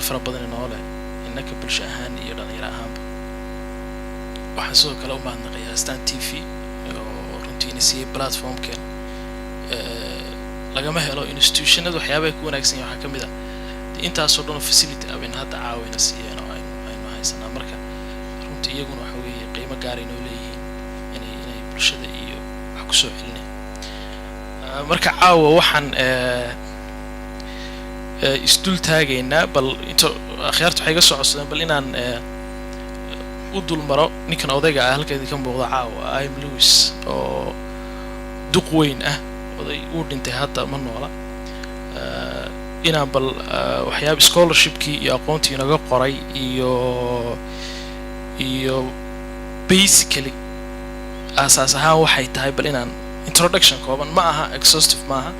Fara badan inoo leh innaka bulsho ahaan iyo dhalinyaro ahaanba. Waxaan sidoo kale u mahadnaqayaa Astaan TV oo runtiina siiyey platformkeen. Lagama helo institutionada waxyaabahay ku wanaagsan yahay. Waxaa ka mid ah dee intaasoo dhan oo facility ah bayna hadda caawina siiyeen oo aynu haysanaa. Marka runtii iyaguna waxa weeye qiimo gaar inoo leeyihiin inay bulshada iyo wax kusoo celinayaan. Marka caawa waxaan isdul taagaynaa, bal inta akhyaarta waxay iga soo codsadeen bal inaan u dul maro ninkan odayga ah halka idinka muuqda caawa, I.M. Lewis, oo duq weyn ah, oday uu dhintay, hadda ma noola, inaan bal waxyaaba scholarshipkii iyo aqoontii inaga qoray iyo basically aasaas ahaan waxay tahay, bal inaan introduction kooban, ma aha exhaustive, maaha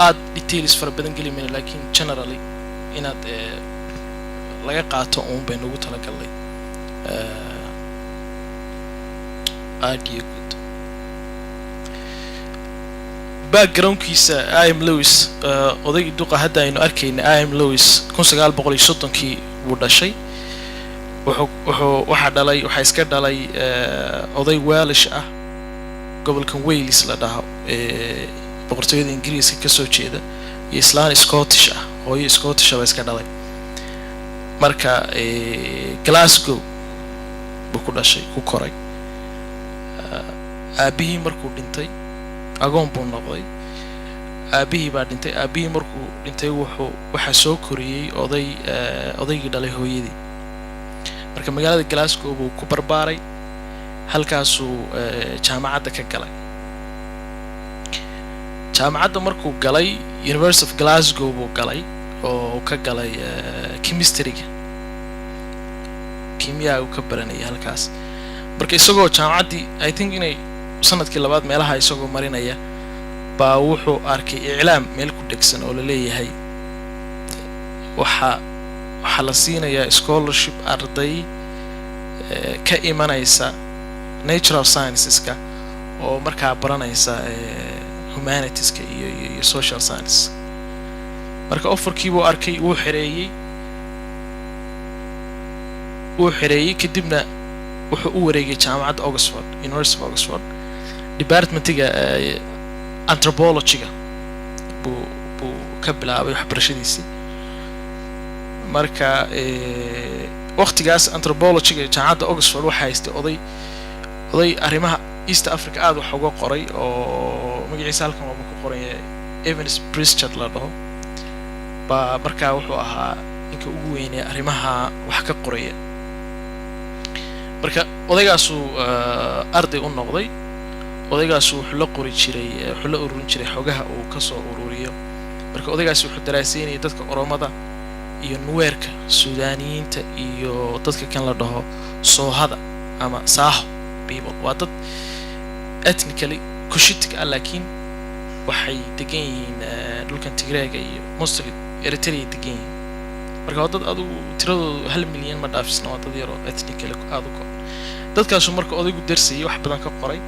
aad details fara badan geli mayno, laakiin generally inaad laga qaato uun baynu ugu talagalnay idea good. Backgroundkiisa I.M. Lewis, odaygii duqa hadda aynu arkayna, I.M. Lewis 1930kii buu dhashay. Wuxuu waxaa dhalay, waxaa iska dhalay oday Welsh ah, gobolkan Wales la dhaho ee boqortooyada Ingiriiska kasoo jeeda, iyo islaan Scottish ah, hooyo Scottish ah baa iska dhalay. Marka Glasgow buu ku dhashay, ku koray. Aabihii markuu dhintay agoon buu noqday. Aabihii baa dhintay. Aabihii markuu dhintay waxaa soo koriyey oday, odaygii dhalay hooyadii. Marka magaalada Glasgow buu ku barbaaray, halkaasuu jaamacadda ka galay. Jaamacadda markuu galay, University of Glasgow buu galay oo ka galay chemistryga, kimyaa uu ka baranayay halkaas. Marka isagoo jaamacaddii, I think inay sanadkii labaad meelaha isagoo marinaya, baa wuxuu arkay iclaam meel ku dhegsan oo la leeyahay waxaa la siinayaa scholarship arday ka imanaysa natural scienceska oo markaa baranaysa humanitieska iyo social science. Marka offerkii buu arkay, wuu xereeyey, wuu xereeyey. Kadibna wuxuu u wareegay jaamacadda Oxford, University of Oxford, departmentiga anthropologyga buu ka bilaabay waxbarashadiisii. Marka waqtigaas anthropologyga jaamacadda Oxford waxaa haystay oday arrimaha East Africa aada wax uga qoray oo magaciisa halkan waaba ku qoran yahay, Evans Pritchard la dhaho baa. Markaa wuxuu ahaa ninka ugu weynaya arrimaha wax ka qoraya. Marka odaygaasuu arday u noqday. Odaygaasu wuxuu la qori jiray, wuxuu la ururin jiray xogaha uu kasoo ururiyo. Marka odaygaasi wuxuu daraaseynayay dadka Oromada iyo Nuweerka, Suudaaniyiinta iyo dadka kan la dhaho Soohada ama Saaho people. Waa dad ethnically Cushitic ah, laakiin waxay degan yihiin dhulkan Tigreega iyo mostly Eritrea degan yihiin. Marka waa dad adigu tiradoodu 1 milyan ma dhaafisna, waa dad yaroo ethnically aada u kooban. Dadkaasu marka odaygu darsayay, wax badan ka qoray.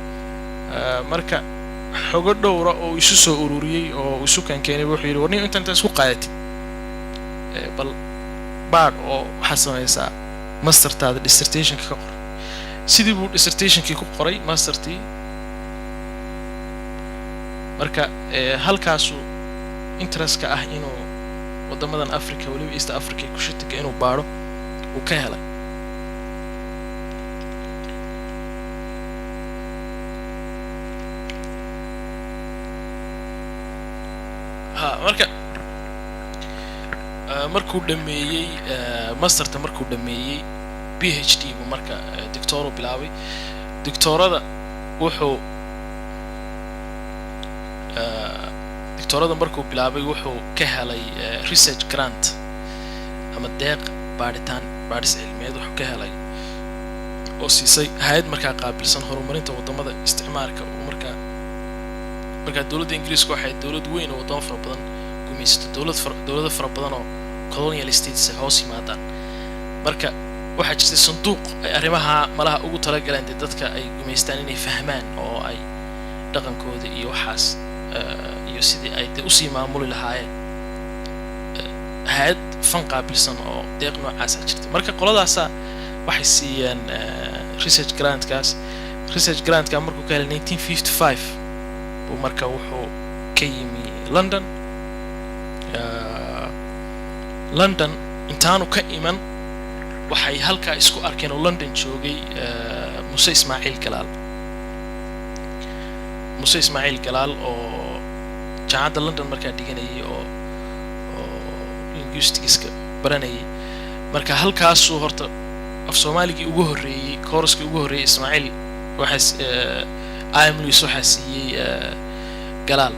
Marka xogo dhowra oo isu soo ururiyey oo isu keenkeenay, wuxuu yidhi, "War nin, inta isku qaadatid, bal baadh oo waxaad samaysaa mastertaada dissertationka ka qor." Sidii buu dissertationkii ku qoray mastertii. Marka halkaasuu interestka ah inuu waddamadan Africa, weliba East Africa iyo Cushitica, inuu baadho uu ka helay. Ha, marka markuu dhameeyey masterta, markuu dhameeyey PhD buu marka doctoru bilaabay. Doctorada wuxuu doctorada markuu bilaabay wuxuu ka helay research grant ama deeq baadhitaan, baadhis cilmiyeed wuxuu ka helay oo siisay hay'ad markaa qaabilsan horumarinta waddamada isticmaarka uu markaa dowladda Ingiriiska waxay dowlad weyn oo waddamo fara badan gumaysato, dowlado fara badan oo colonial states ay hoos yimaadaan. Marka waxaa jirtay sanduuq ay arrimaha malaha ugu talagaleen dee dadka ay gumaystaan inay fahmaan oo ay dhaqankooda iyo waxaas iyo sidii ay dee usii maamuli lahaayeen. Hay-ad fund qaabilsan oo deeq noocaasa jirta. Marka qoladaasaa waxay siiyeen research grantkaas. Research grantka markuu ka helay 1955 buu marka wuxuu ka yimi London. London intaanu ka iman waxay halkaa isku arkeen oo London joogay Muse Ismaaciil Galaal. Muse Ismaaciil Galaal oo jaamacadda London markaa dhiganayay oo linguisticska baranayay. Marka halkaasuu horta af Soomaaligii ugu horreeyey, courseskii ugu horreeyey, Ismaaciil waxaa I.M. Lewis waxaa siiyey Galaal.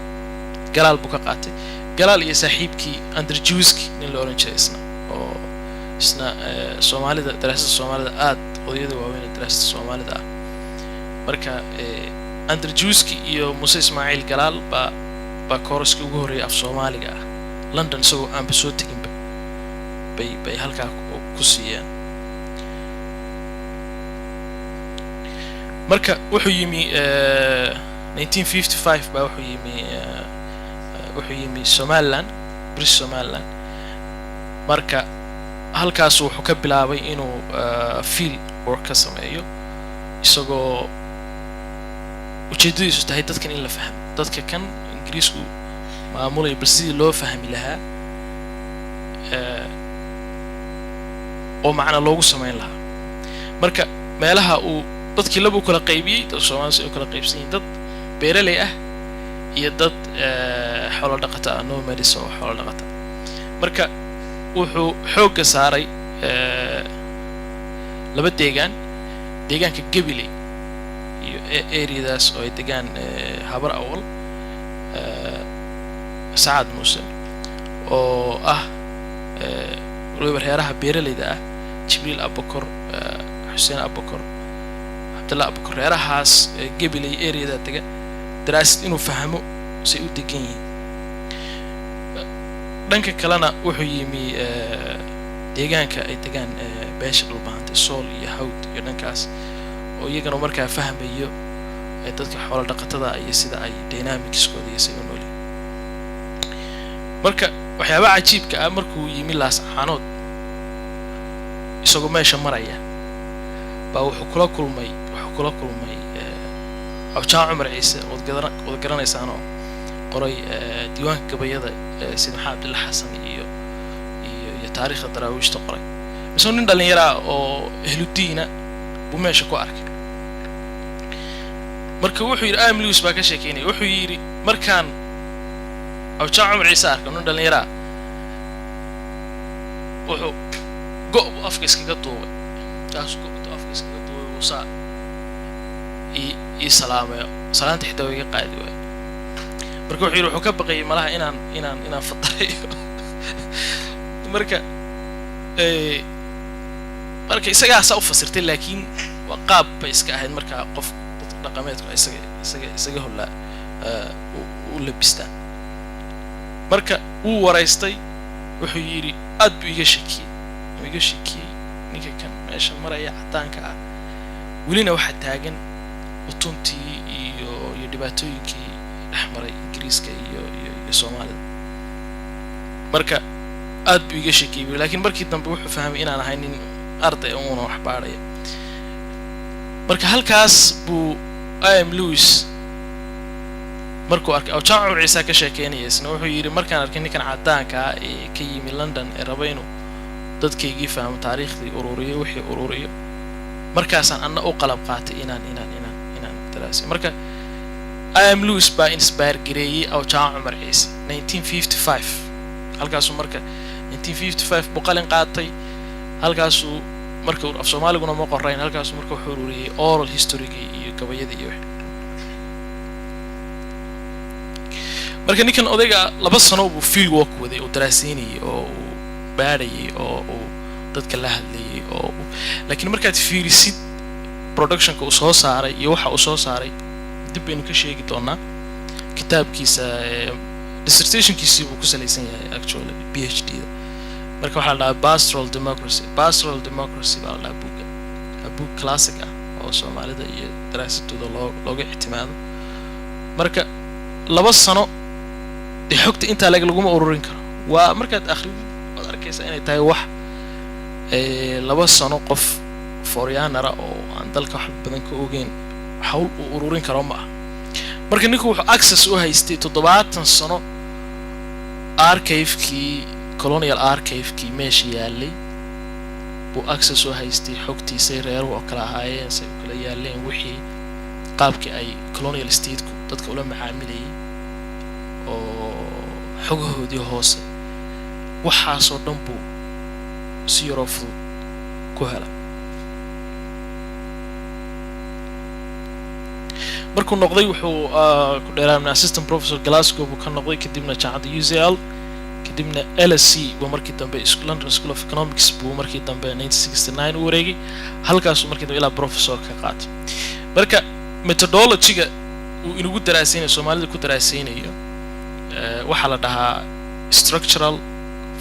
Galaal buu ka qaatay, Galaal iyo saaxiibkii Andrzejewski nin la oran jiray isna, oo isna Soomaalida, daraasada Soomaalida aad, odayada waaweyn ee daraasada Soomaalida ah. Marka Andrzejewski iyo Muse Ismaaciil Galaal baa courseskii ugu horreeyay af Soomaaliga ah London isagoo aanba soo teginba bay halkaa ku siiyeen. Marka wuxuu yimi 1955 baa wuxuu yimi Somaliland, British Somaliland. Marka halkaas wuxuu ka bilaabay inuu field work ka sameeyo, isagoo ujeeddadiisu tahay dadkan in la fahmo, dadka kan Ingiriisku maamulaya, bal sidii loo fahmi lahaa oo macna loogu samayn lahaa. Marka meelaha uu dadkii laba u kala qaybiyey, dadka Soomaalida ay u kala qaybsan yihiin: dad beeraley ah iyo dad xoolo dhaqata ah, nomads oo xoolo dhaqata. Marka wuxuu xoogga saaray laba deegaan: deegaanka Gabiley iyo areadaas oo ay degaan Habar Awal, Sacad Muuse, oo ah waliba reeraha beeraleyda ah, Jibriil Abakor, Xuseen Abakor, Cabdalla Abakor, reerahaas Gabiley areada dega, daraasad inuu fahmo say u degan yihiin. Dhanka kalena wuxuu yimi deegaanka ay degaan beesha Dhulbahantay, Sool iyo Hawd iyo dhankaas, oo iyagana markaa fahmayo dadka xoolo dhaqatada iyo sida ay dynamicskooda iyo say u noolyihin. Marka waxyaabaha cajiibka ah, markuu yimi Laascaanood, isagoo meesha maraya baa wuxuu kula kulmay Awjaan Cumar Ciise, ood garanaysaan, oo qoray diiwaanka gabayada Sida Maxamed Cabdilla Xasan iyo taariikhda Daraawiishta qoray. Isagoo nin dhallinyaraa oo ehludiina buu meesha ku arkay. Marka wuxuu yidhi, I.M. Lewis baa ka sheekeynaya, wuxuu yidhi: "Markaan Awjaan Cumar Ciise arkay, nin dhallinyaraa, wuxuu go' buu afka iskaga duubay, kaas go' afka iskaga duubay buu saa ii salaamayo, salaanta xitaa waa iga qaadi waay." Marka wuxuu yidhi wuxuu ka baqayay malaha inaan fadarayo. Marka isagaasaa u fasirtay, laakiin waa qaab bay iska ahayd. Markaa qof dadka dhaqameedku isaga hollaa u labistaan. Marka wuu waraystay, wuxuu yidhi aad buu iga shakiyey, wuu iga shakiyey ninka kan meesha maraya caddaanka ah, welina waxaa taagan utuntii iyo dhibaatooyinkii dhex maray Ingiriiska iyo Soomaalida. Marka aad buu iga shakiyey, laakiin markii dambe wuxuu fahmay inaan ahay nin arday uuna wax baadhaya. Marka halkaas buu I.M. Lewis markuu arkay Awjaan Cumar Ciise ka sheekeynaya isna, wuxuu yidhi: "Markaan arkay ninkan caddaanka ah ee ka yimi London ee raba inuu dadkaygii fahmo, taariikhdii ururiyo, wixii ururiyo, markaasaan anna u qalab qaatay inaan daraasiyo." Marka I.M. Lewis baa inspire gareeyey Awjaan Cumar Ciise 1955. Halkaasuu marka 1955 buu qalin qaatay. Halkaasuu marka, af Soomaaliguna ma qorayn, halkaasuu marka wuxuu ururiyey oral historygii iyo gabayadii iyo wixii. Marka ninkan odayga 2 sano buu field work waday oo daraaseynayay oo uu baadhayay oo uu dadka la hadlayay oo laakiin markaad fiirisid productionka uu soo saaray iyo waxa uu soo saaray, dib baynu ka sheegi doonaa. Kitaabkiisa, dissertationkiisii buu ku salaysan yahay actually PhD da. Marka waxaa la dhahaa Pastoral Democracy, Pastoral Democracy baa la dhahaa buugga. Waa buug classic ah oo Soomaalida iyo daraasadooda looga ictimaado. Marka 2 sano dee xogta intaa leg laguma ururin karo. Waa markaad akridid Waad arkaysaa inay tahay wax 2 sano qof foreigner ah oo aan dalka wax badan ka ogeyn hawl uu ururin karo ma ah. Marka ninku wuxuu access u haystay 70 sano archive-kii, colonial archive-kii meesha yaalay buu access u haystay, xogtiisay reeruhu oo kala ahaayeen, say u kala yaaleen, wixii qaabkii ay colonial state-ku dadka ula macaamilayay oo xogahoodii hoose, waxaasoo dhan buu si yaroo fudud ku helay. Markuu noqday wuxuu ku dheeraamna assistant professor Glasgow buu ka noqday, kadibna jaamacadda UCL, kadibna LSE buu markii dambe, London School of Economics buu markii dambe 1969 u wareegay. Halkaasuu markii dambe ilaa professor ka qaatay. Marka methodology-ga uu inagu daraasaynayo, Soomaalida ku daraasaynayo, waxaa la dhahaa structural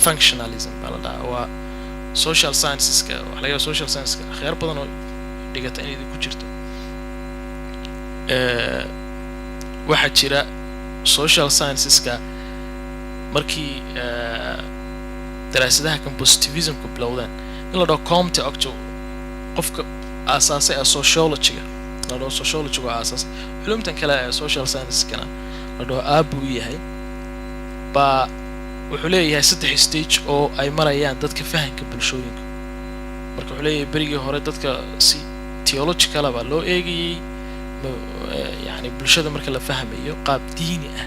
functionalism baa la dhahaa. Waa social sciences-ka. Waxa laga yaaba social sciences-ka akhyaar badan oo dhigata inay ku jirto. Waxaa jira social sciences-ka markii daraasadaha kan positivism-ka bilowdeen, in la dhaho Comte octo, qofka aasaasay ah sociology-ga la dhaho, sociology-ga aasaasay culumtan kale ee social sciences-kana la dhaho aab buu yahay, baa wuxuu leeyahay saddex stage oo ay marayaan dadka fahanka bulshooyinka. Marka wuxuu leeyahay berigii hore dadka si theological-a baa loo eegayey, yani bulshada marka la fahmayo qaab diini ah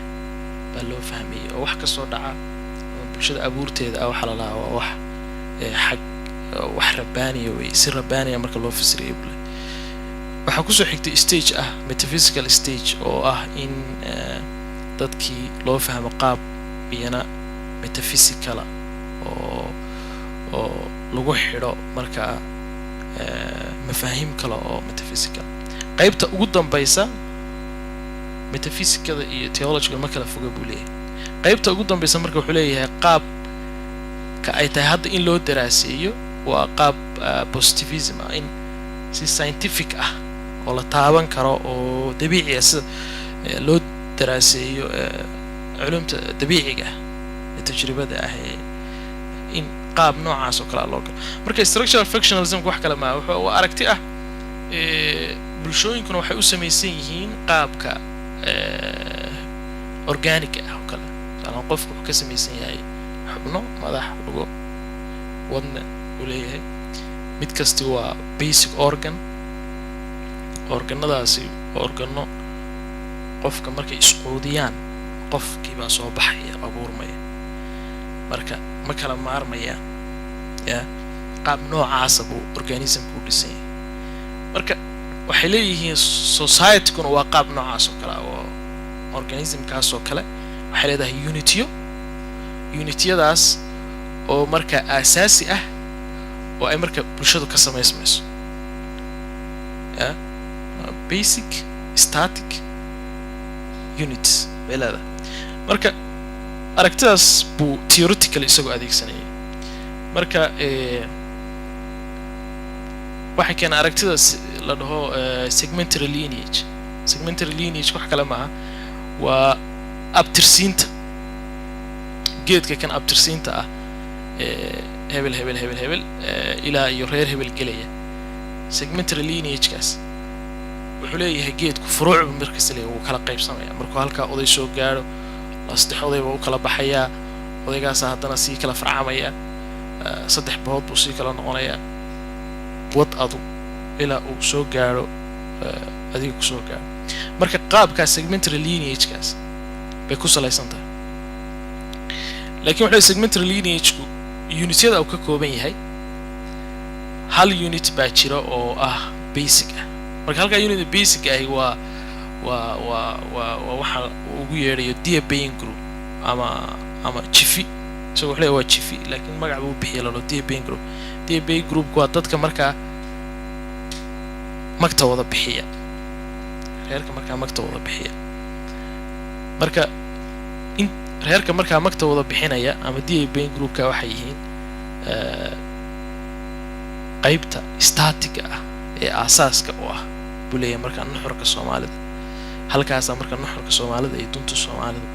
baa loo fahmayay, oo wax kasoo dhaca ama bulshada abuurteeda ah waxaa la lahaa waa wax xag wax rabbaaniya wey, si rabbaaniya marka loo fasiriyay bule. Waxaa kusoo xigtay stage ah metaphysical stage, oo ah in dadkii loo fahmo qaab iyana metaphysical-a oo lagu xidho markaa mafaahiim kale oo metaphysical. Qaybta ugu dambaysa, metaphysicada iyo theology-ga ma kala foga buu leeyahay. Qaybta ugu dambaysa marka wuxuu leeyahay qaab ka ay tahay hadda in loo daraaseeyo waa qaab positivism ah, in si scientific ah oo la taaban karo oo dabiici ah sida loo daraaseeyo culumta dabiiciga ah ee tajribada ah, ee in qaab noocaas oo kale loo galo. Marka structural functionalism-ka wax kale maaha, wuxuu waa aragti ah bulshooyinkuna waxay u samaysan yihiin qaabka organic ah oo kale. Tusaale, qofku wuxuu ka samaysan yahay xubno, madax, lugo, wadne uu leeyahay. Mid kasti waa basic organ. Organadaasi organo qofka markay isquudiyaan qofkii baa soo baxaya, abuurmaya. Marka ma kala maarmayaan ya, qaab noocaasa buu organism-ku u dhisan yahay. Marka waxay leeyihiin society-guna waa qaab noocaas oo kale ah, oo organism-kaas oo kale. Waxay leedahay unit-yo, unit-yadaas oo marka aasaasi ah oo ay marka bulshadu ka samaysmayso ya, basic static units bay leedahay. Marka aragtidaas buu theoretically isagoo adeegsanayay. Marka waxay keenay aragtidaas la dhaho segmentary lineage. Segmentary lineage wax kale maaha, waa abtirsiinta geedka kan abtirsiinta ah, hebel hebel hebel hebel ilaa iyo reer hebel gelaya. Segmentary lineage-kaas wuxuu leeyahay geedku furuuc buu markasta leeyahay, wuu kala qaybsamaya. Markuu halkaa oday soo gaadho, la saddex oday baa u kala baxayaa, odaygaasa haddana sii kala farcamaya, saddex bahood buu sii kala noqonayaa, wad adu ilaa uu soo gaadho adiga kusoo gaadho. Marka qaabkaas segmentary lineage-kaas bay ku salaysan tahay. Lakin wuxuu segmentary lineage-ku unit-yada uu ka kooban yahay, hal unit baa jira oo ah basic ah. Marka halkaa unit basic ahi waa waxa uu ugu yeedhayo dia-paying group ama jifi. Isagoo wuxuu leeyahay waa jifi, laakiin magac buu bixiya lalo dia-paying group. Dia-paying group waa dadka markaa magta wada bixiya, reerka markaa magta wada bixiya. Marka in reerka markaa magta wada bixinaya ama dia-paying group-ka waxay yihiin qaybta static-ga ah ee aasaaska u ah buu leeyahay markaa nuxurka Soomaalida. Halkaasaa marka nuxurka Soomaalida iyo dunta Soomaalidu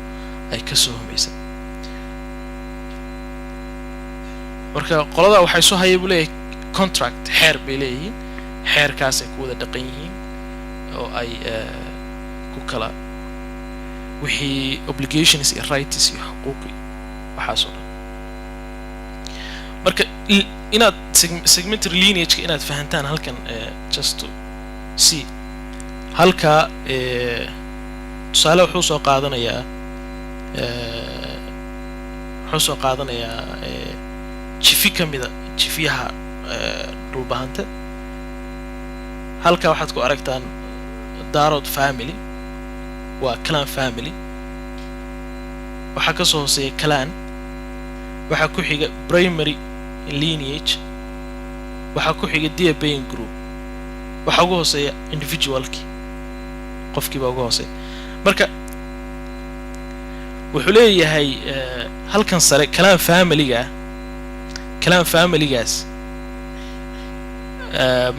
ay ka soo humaysa. Marka qolada waxay soo haya buu leeyahay contract, xeer bay leeyihiin, xeerkaasay ku wada dhaqan yihiin oo ay ku kala wixii obligations iyo rights iyo xuquuq iyo waxaas oo dhan. Marka inaad segmentary lineage-ka inaad fahantaan halkan, just to see halka, tusaale wuxuu soo qaadanayaa jifi ka mida jifiyaha Dhulbahante. Halka waxaad ku aragtaan Darod family, waa clan family. Waxaa ka soo hooseeya clan, waxaa ku xiga primary lineage, waxaa ku xiga deer baying group, waxaa ugu hooseeya individualkii, qofkii baa ugu hooseeya. Marka wuxuu leeyahay halkan sare clan familyga, clan familygaas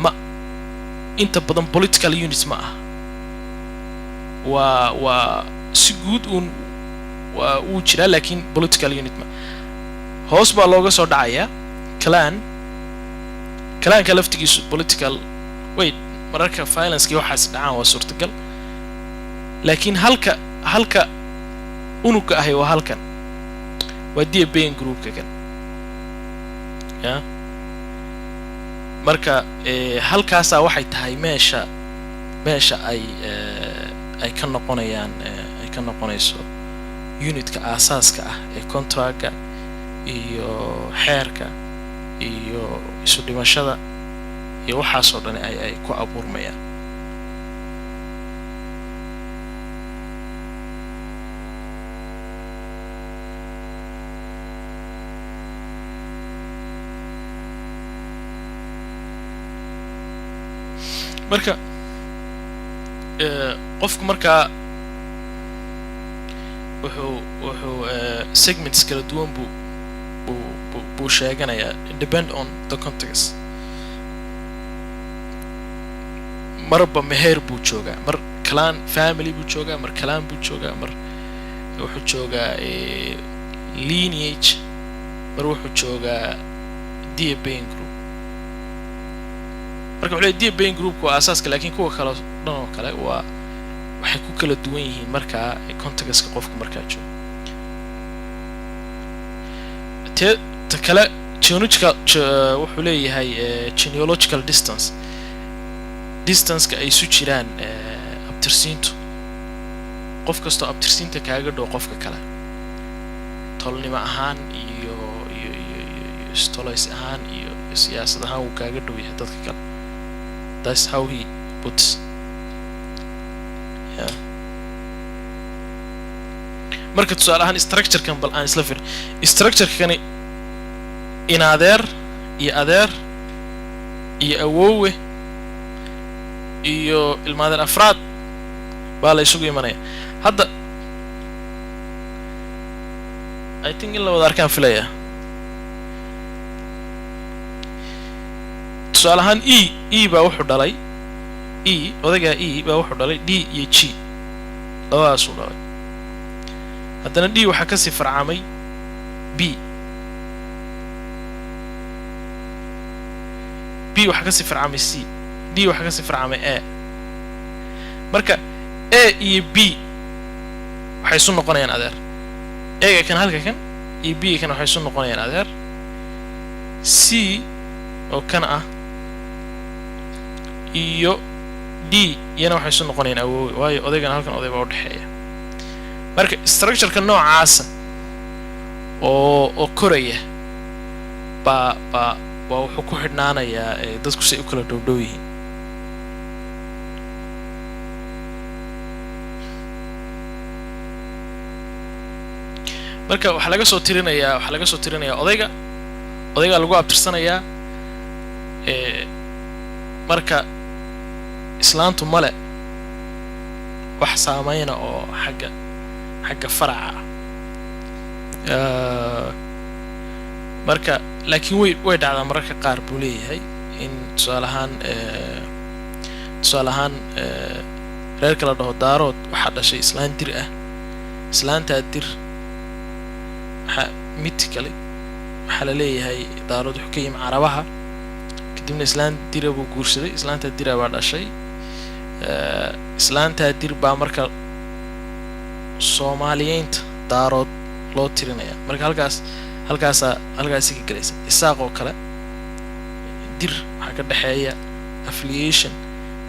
ma inta badan political units ma ah, waa si guud uun waa wuu jiraa, laakiin political unit ma. Hoos baa looga soo dhacayaa clan. Clanka laftigiisu political way, mararka violenceki waxaas dhacaan waa suurtagal, laakiin halka unugga ahi waa halkan, waa deer baying groupka kan ya. Marka halkaasaa waxay tahay meesha ay ka noqonayaan, ay ka noqonayso unitka aasaaska ah ee contractka iyo xeerka iyo isu dhimashada iyo waxaasoo dhan ay ku abuurmayaan. Marka qofku markaa wuxuu segments kala duwan buu sheeganayaa, depend on the context. Marba meheer buu joogaa, mar clan family buu joogaa, mar clan buu joogaa, mar wuxuu joogaa lineage, mar wuxuu joogaa deer baying group. Marka wuxuu leeyahy deer baying groupka waa aasaaska, laakiin kuwa kale dhan oo kale waa waxay ku kala duwan yihiin markaa contextka qofku markaa joogo. Tee ta kale, genealogical, wuxuu leeyahay genealogical distance, distanceka ay isu jiraan abtirsiintu. Qof kastoo abtirsiinta kaaga dhow qofka kale tolnimo ahaan iyo istolays ahaan iyo siyaasad ahaan wuu kaaga dhow yahay dadka kale. That's how he puts, yeah. Marka tusaale ahaan structurekan bal aan isla fir structurekani, inadeer iyo adeer iyo awowe iyo ilmaadeer afraad baa la isugu imanaya. Hadda I think in la wada arkaan filaya. Tusaale ahaan E baa wuxuu dhalay E, odaygaa E baa wuxuu dhalay D iyo G, labadaasuu dhalay. Haddana D waxaa kasii farcamay B, B waxaa kasii farcamay C, D waxaa kasii farcamay A. Marka A iyo B waxay isu noqonayaan adeer. A-ga kan halka kan iyo B kan waxay isu noqonayaan adeer. C oo kan ah iyo D iyana waxay isu noqonayaan awoowe, waayo odaygan halkan oday baa udhexeeya. Marka structureka noocaasa oo koraya baa wuxuu ku xidhnaanayaa dadku si ay u kala dhowdhow yihiin. Marka waxaa laga soo tirinayaa odayga, odaygaa lagu abtirsanayaa. Marka islaantu male wax saameyna oo xagga faraca ah. Marka laakiin way dhacdaa mararka qaar buu leeyahay in tusaale ahaan reerka la dhaho Daarood waxaa dhashay islaan Dir ah. Islaantaa Dir waxaa mythically Waxaa la leeyahay Daarood wuxuu ka yimi Carabaha, kadibna islaan Dira buu guursaday, islaanta Dira baa dhashay. Islaantaa Dir baa marka Soomaaliyeynta Daarood loo tirinaya. Marka halkaasaa halkaasi ka gelaysa. Isaaq oo kale, Dir waxaa ka dhexeeya affiliation,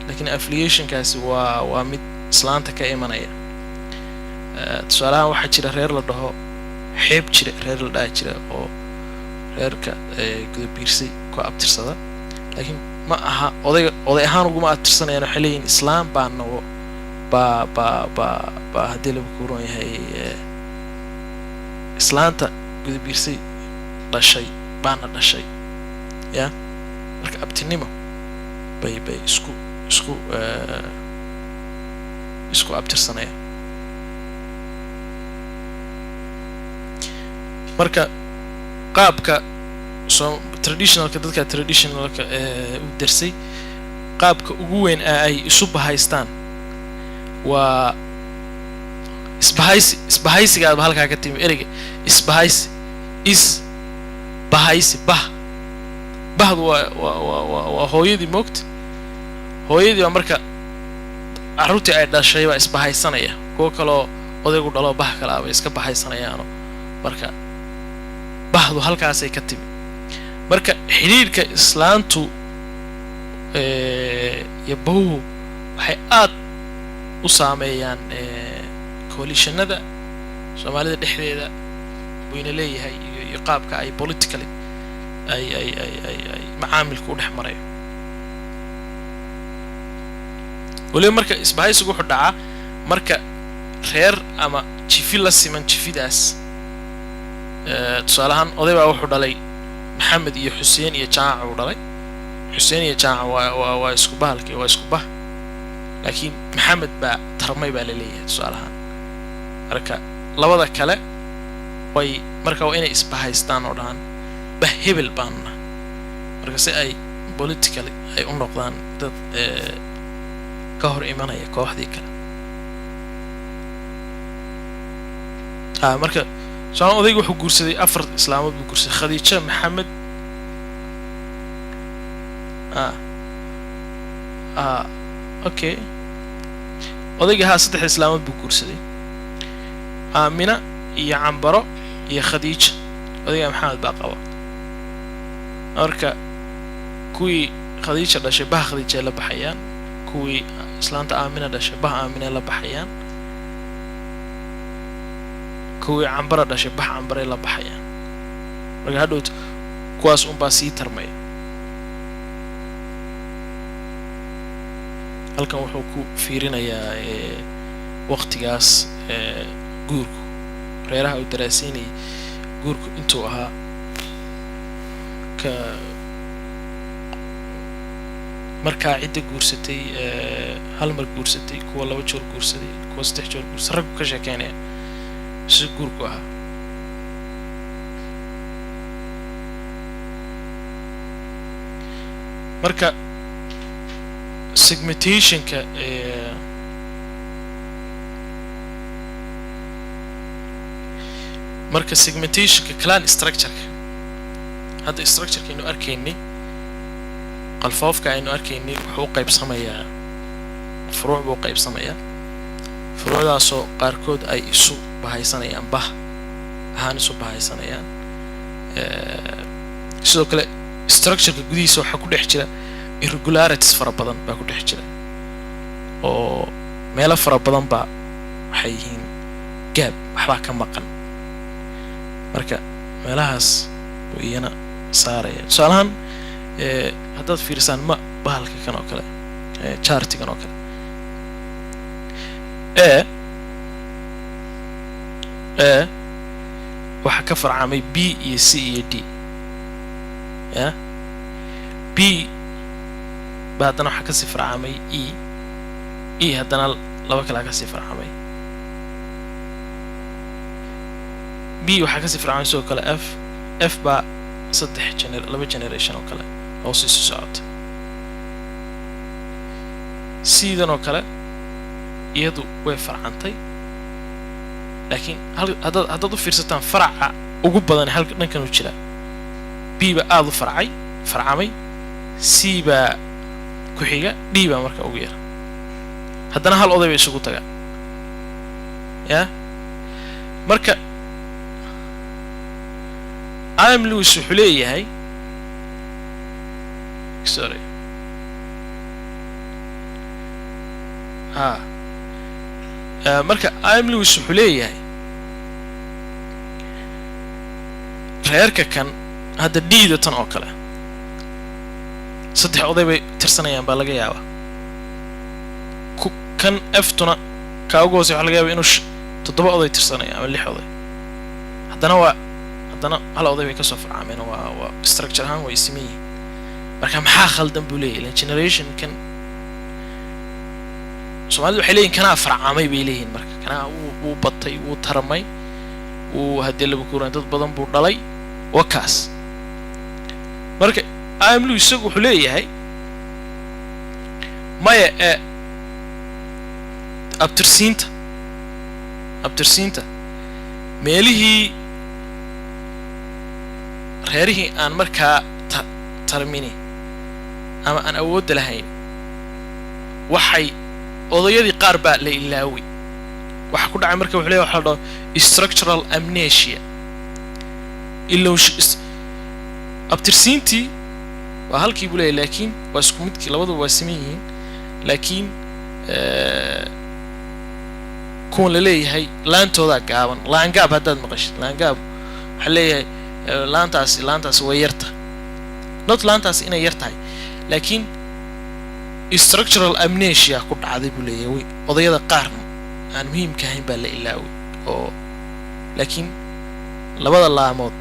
laakiin affiliationkaasi waa mid islaanta ka imanaya. Tusaalahaan waxaa jira reer la dhaho Xeeb Jire, reer la dhaha jira oo reerka Gudabiirsay ku abtirsada, laakiin ma aha odayga, oday ahaan uguma abtirsanayaan. Waxay leeyihin islaam baa nago baa haddii lagu kuuron yahay, islaanta Gudabiirsay dhashay baana dhashay ya. Marka abtinimo bay isku abtirsanayaan. Marka qaabka soo traditionalka, dadka traditionalka u darsay, qaabka ugu weyn ee ay isu bahaystaan waa isbahaysi. Isbahaysigaadba halkaa ka timi ereyga isbahaysi. Is bahaysi, bah, bahdu waa hooyadii moogta. Hooyadii baa marka carruurtii ay dhashay baa isbahaysanaya, kuwo kaloo odaygu dhalo bah kale ah bay iska bahaysanayaano. Marka bahdu halkaasay ka timi. Marka xidhiidhka islaantu iyo bahuhu waxay aad u saameeyaan coalitionada Soomaalida dhexdeeda wayna leeyahay iyo qaabka ay politically ay macaamilku u dhex marayo weliba. Marka isbahaysigu wuxuu dhacaa marka reer ama jifi la siman jifidaas. Tusaale ahaan, oday baa wuxuu dhalay Maxamed iyo Xuseen iyo Jaac uu dhalay. Xuseen iyo Jaac waa isku bahalki, waa isku bah, laakiin Maxamed baa tarmay baa la leeyahay tusaale ahaan. Marka labada kale way marka waa inay isbahaystaan oo dhahaan bah hebel baanu nahay, marka si ay politically ay u noqdaan dad ka hor imanaya kooxdii kale. Marka tusaale odaygu wuxuu guursaday afar islaamood buu guursaday: Khadiija, Maxamed, okay, odayga haa saddex islaamood buu guursaday: Aamina iyo Cambaro iyo Khadiija. Odayga Maxamed baa qaba. Marka kuwii Khadiija dhashay bah Khadiijay la baxayaan, kuwii islaanta Aamina dhashay bah Aaminay la baxayaan, kuwii Cambara dhashay bah Cambaray la baxayaan. Marka hadhowt kuwaas unbaa sii tarmaya. Halkan wuxuu ku fiirinayaa waqtigaas guurku, reeraha uu daraaseynayay guurku intuu ahaa ka markaa cidda guursatay, hal mar guursatay, kuwa laba joor guursaday, kuwa saddex joor guursaday, raggu ka sheekeynaya si guurku ahaa. Marka segmentationka marka segmentationka clan structureka, hadda structureka aynu arkaynay, qalfoofka aynu arkaynay, wuxuu u qaybsamayaa furuuc buu u qaybsamayaa, furuucdaasoo qaarkood ay isu bahaysanayaan, bah ahaan isu bahaysanayaan. Sidoo kale structureka gudihiisa waxaa ku dhex jira irregularities fara badan baa ku dhex jira, oo meelo fara badan baa waxay yihiin gaab, waxbaa ka maqan. Marka meelahaas buu iyana saaraya. Tusaalahaan haddaad fiirisaan ma bahalka kan oo kale, chartigan oo kale, A waxaa ka farcamay B iyo C iyo D ya. B ba haddana waxaa kasii farcamay E, E haddana laba kalaa kasii farcamay. B waxaa kasii farcamay sidoo kale F. F baa saddex gener laba generation oo kale hoos isu socota. C-dan oo kale iyadu way farcantay, laakiin hal haddaad u fiirsataan faraca ugu badan halka dhankan u jira. B ba aada u farcay, farcamay, C baa ku xiga, D baa marka ugu yar. Haddana hal oday bay isugu tagaan ya. Marka I.M. Lewis wuxuu leeyahay, sorry, ha, marka I.M. Lewis wuxuu leeyahay reerka kan hadda D-da tan oo kale saddex oday bay tirsanayaan baa laga yaabaa. Ku kan F-tuna, kaa ugu hoosey, waxa laga yaaba inuu toddoba oday tirsanaya ama lix oday. Haddana waa, haddana hal oday bay kasoo farcaameen. Waa structure ahaan way siman yihiin. Marka maxaa khaldan buu leeyahy? Ilan generationkan Soomaalidu waxay leeyihin kanaa farcamay bay leeyihiin. Marka kanaa wuu batay, wuu tarmay, wuu haddii laba kuran dad badan buu dhalay, waa kaas. Marka I.M. Lewis isagu wuxuu leeyahay maya, ee abtirsiinta meelihii reerihii aan markaa tarmini ama aan awoodda lahayn, waxay odayadii qaar baa la ilaaway. Waxa ku dhacay marka wuxuu leeyahay waxa la dhaho structural amnesia, ilowsh. Abtirsiintii waa halkii buu leeyahay, laakiin waa isku midkii, labaduba waa siman yihiin, laakiin kuwan la leeyahay laantoodaa gaaban. Laangaab haddaad maqashid, laangaab waxaa leeyahay laantaasi way yarta, not laantaasi inay yar tahay, laakiin structural amnesia ku dhacday buu leeyahay. Odayada qaarna aan muhiimka ahayn baa la ilaaway oo, laakiin labada laamood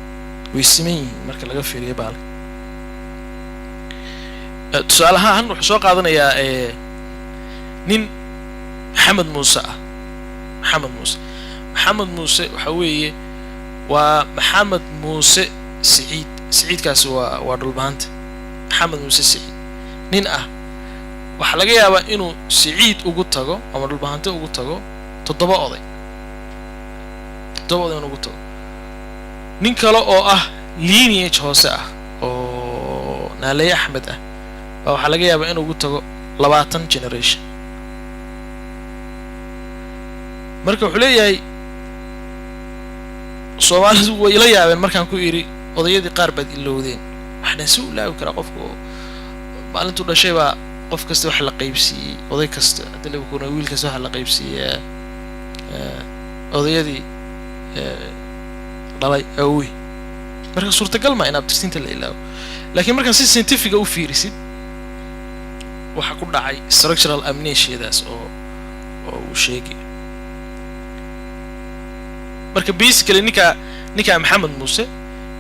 way siman yihiin marka laga fiiriyo baale. Tusaale ahaan wuxuu soo qaadanayaa nin Maxamed Muuse ah. Maxamed Muuse, Maxamed Muuse waxa weeye waa Maxamed Muuse Siciid. Siciidkaasi waa Dhulbahanta. Maxamed Muuse Siciid nin ah waxaa laga yaabaa inuu Siciid ugu tago ama Dhulbahante ugu tago toddoba oday, toddoba oday inuu ugu tago. Nin kale oo ah lineage hoose ah oo Naaleeye Axmed ah baa waxaa laga yaabaa inuu ugu tago 20 generation. Marka wuxuu leeyahay Soomaalidu way ila yaabeen markaan ku idhi odayadii qaar baad ilowdeen. Waxaan si u ilaawi karaa qofka oo maalintuu dhashay baa qof kasta waxa la qaybsiiyey, oday kasta hadii laga kuna wiil kasta waxa la qaybsiiyey odayadii dhalay awowi. Marka suurtagal ma in abtirsiinta la ilaawo, laakiin markaan si scientific-ga u fiirisid, waxa ku dhacay structural amnesiadaas oo uu sheegayo. Marka basically ninkaa Maxamed Muuse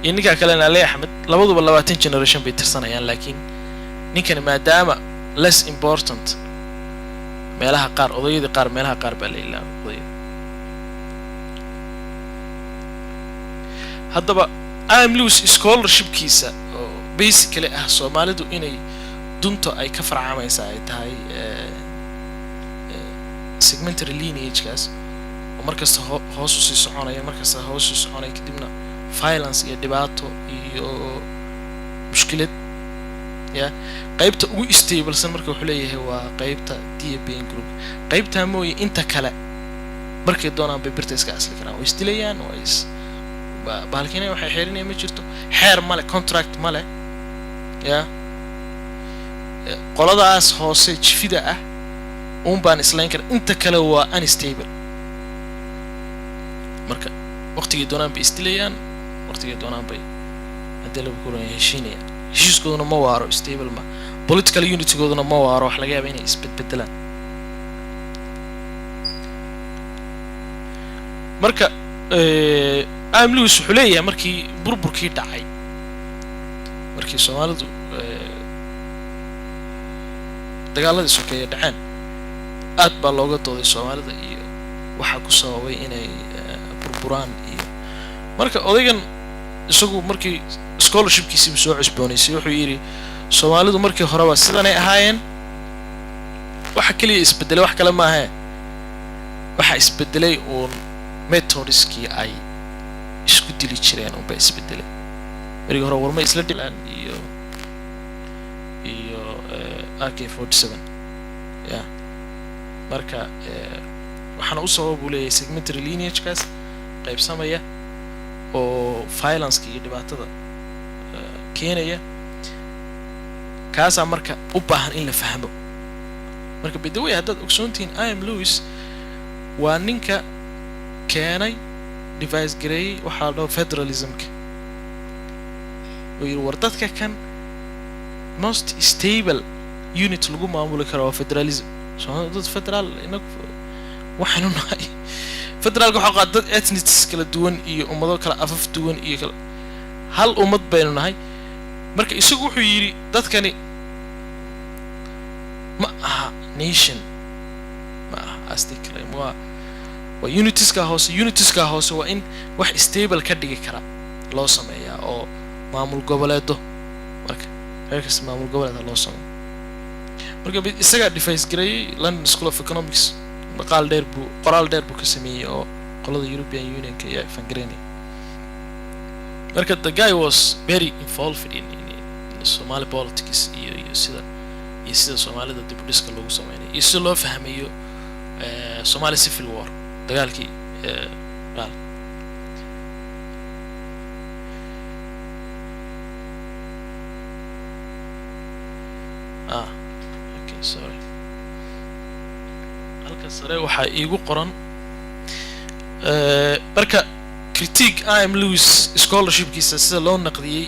iyo ninkaa kalena Ali Axmed labaduba 20 generation bay tirsanayaan, laakiin ninkani maadaama less important meelaha qaar, odayadii qaar, meelaha qaar baa la ilaaway odayada. Haddaba I.M. Lewis scholarshipkiisa oo basically ah Soomaalidu inay dunta ay ka farcamaysa ay tahay segmentary lineagekaas oo markasta hoos u sii soconaya, markasta hoos u soconaya, kadibna violence iyo dhibaato iyo mushkilad ya. Qaybta ugu stablesan marka wuxuu leeyahay waa qaybta Deben group. Qaybtaa mooye inta kale markay doonaan bay birta iska asli karaan, way isdilayaan, way is bahalkiina waxay xeerinaya ma jirto, xeer male, contract male ya. Qoladaas hoose jifida ah uun baan islayn kara, inta kale waa unstable. Marka waqtigay doonaan bay isdilayaan, waqtigay doonaan bay haddii lagu koranya heshiinayaan. Heshiiskooduna ma waaro, stable ma, political unitygooduna ma waaro, wax laga yaaba inay isbedbedelaan. Marka I.M. Lewis wuxuu leeyahay markii burburkii dhacay, markii Soomaalidu dagaaladii sokeeye dhaceen, aad baa looga dooday Soomaalida iyo waxaa ku sababay inay burburaan. Iyo marka odaygan isagu markii scholarshipkiisiibu soo cusboonaysay, wuxuu yidhi Soomaalidu markii horeba sidanay ahaayeen, waxa keliya isbedelay wax kale maahee, waxa isbedelay uun methodskii ay isku dili jireen unba isbedelay. Berigi hore warma isla dhilaan iyo AK-47 ya. Marka waxaana u sabab buu leeyahay segmentary lineagekaas qaybsamaya oo violenceka iyo dhibaatada keenaya. Kaasaa marka u baahan in la fahmo. Marka, by the way, haddaad ogsoontihiin, I.M. Lewis waa ninka keenay, devise gareeyey waxaa la dhaho federalismka, oo yidhi war dadka kan most stable unit lagu maamuli karo waa federalism. Soomaalida dad federaal, inagu waxaynu nahay federaalka waxaa qaad dad ethnics kala duwan iyo ummado kala afaf duwan iyo kala, hal ummad baynu nahay. Marka isagu wuxuu yidhi dadkani ma aha nation, ma aha as they claim, waa unitiska hoose. Unitiska hoose waa in wax stable ka dhigi kara loo sameeyaa oo maamul goboleedo. Marka reer kasta maamul goboleeda loo sameeyo. Marka isagaa devise gareeyey. London School of Economics maqaal dheer buu, qoraal dheer buu ka sameeyey oo qolada European Unionka ayaa fangareynaya. Marka the guy was very involved in Somali politics iyo sida Soomaalida dib u dhiska loogu sameynayo iyo sida loo fahmayo Somali Civil War, dagaalkii gaal. Ah, okay, sorry. Halka sare waxaa iigu qoran marka critique I.M. Lewis scholarshipkiisa sida loo naqdiyey,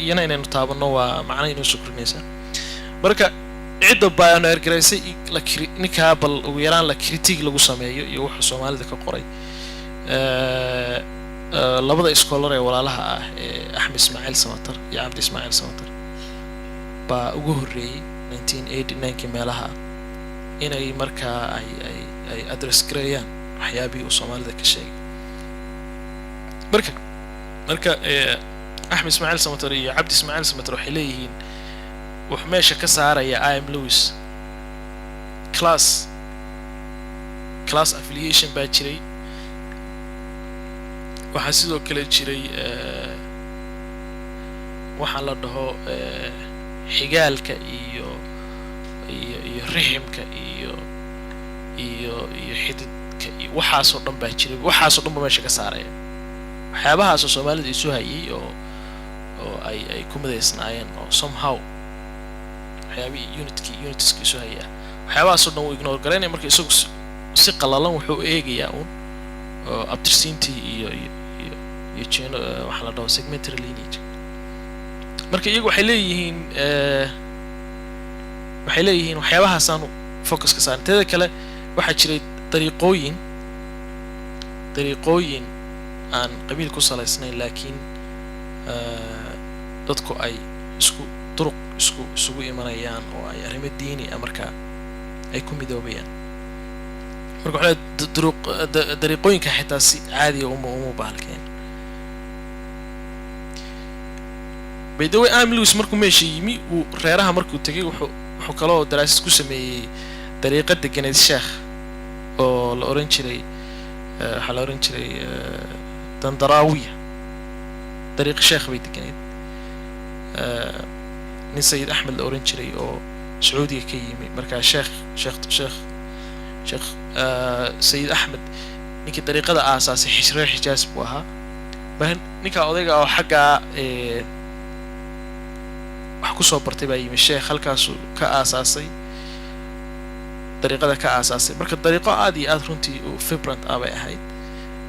iyana inaynu taabanno waa macna inoo soo kordhinaysaa. Marka cidda pioneer garaysay la ninkaa bal ugu yaraan la critique lagu sameeyo iyo wuxuu Soomaalida ka qoray, labada scholar ee walaalaha ah ee Axmed Ismaaciil Samatar iyo Cabdi Ismaaciil Samatar baa ugu horreeyey 1989kii meelaha inay markaa ay address gareeyaan waxyaabihii uu Soomaalida ka sheegay. Marka Axmed Ismaaciil Samatar iyo Cabdi Ismaaciil Samatar waxay leeyihiin wuxuu meesha ka saaraya I.M. Lewis class affiliation baa jiray. Waxaa sidoo kale jiray waxaa la dhaho xigaalka iyo riximka iyo xididka iyo waxaasoo dhan baa jiray. Waxaasoo dhan ba meesha ka saaraya, waxyaabahaasoo Soomaalida isu hayay oo ay ku midaysnaayeen oo somehow waxyaabihii unitkii unitiska isu hayay ah, waxyaabahaasoo dhan wuu ignore garaynaya. Marka isagu si qalalan wuxuu u eegayaa uun oo abtirsiintii iyo geno waxaa la dhaho segmentary lineage. Marka iyagu waxay leeyihiin waxyaabahaasaan focus ka saaran. Teeda kale waxaa jiray dariiqooyin aan qabiil ku salaysnayn, laakiin dadku ay isku duruq isugu imanayaan oo ay arrimo diini ah markaa ay ku midoobayaan. Marka waxaa duruq dariiqooyinka xitaa si caadiga uma bahalkeen. By the way, I.M. Lewis markuu meesha yimi, uu reeraha markuu tegay, wuxuu kaloo daraasad ku sameeyey dariiqa deganeed sheekh oo la oran jiray, waxaa la oran jiray Dandaraawiya. Dariiqa sheekh bay deganeed, nin Sayid Axmed la oran jiray oo Sacuudiga ka yimi. Markaa sheekh Sayid Axmed, ninkii dariiqada aasaasay reer Xijaas buu ahaa. Marka ninkaa odayga oo xaggaa wax kusoo bartay baa yimi sheekh, halkaasuu ka aasaasay dariiqada ka aasaasay. Marka dariiqo aad iyo aad runtii u vibrant ah bay ahayd.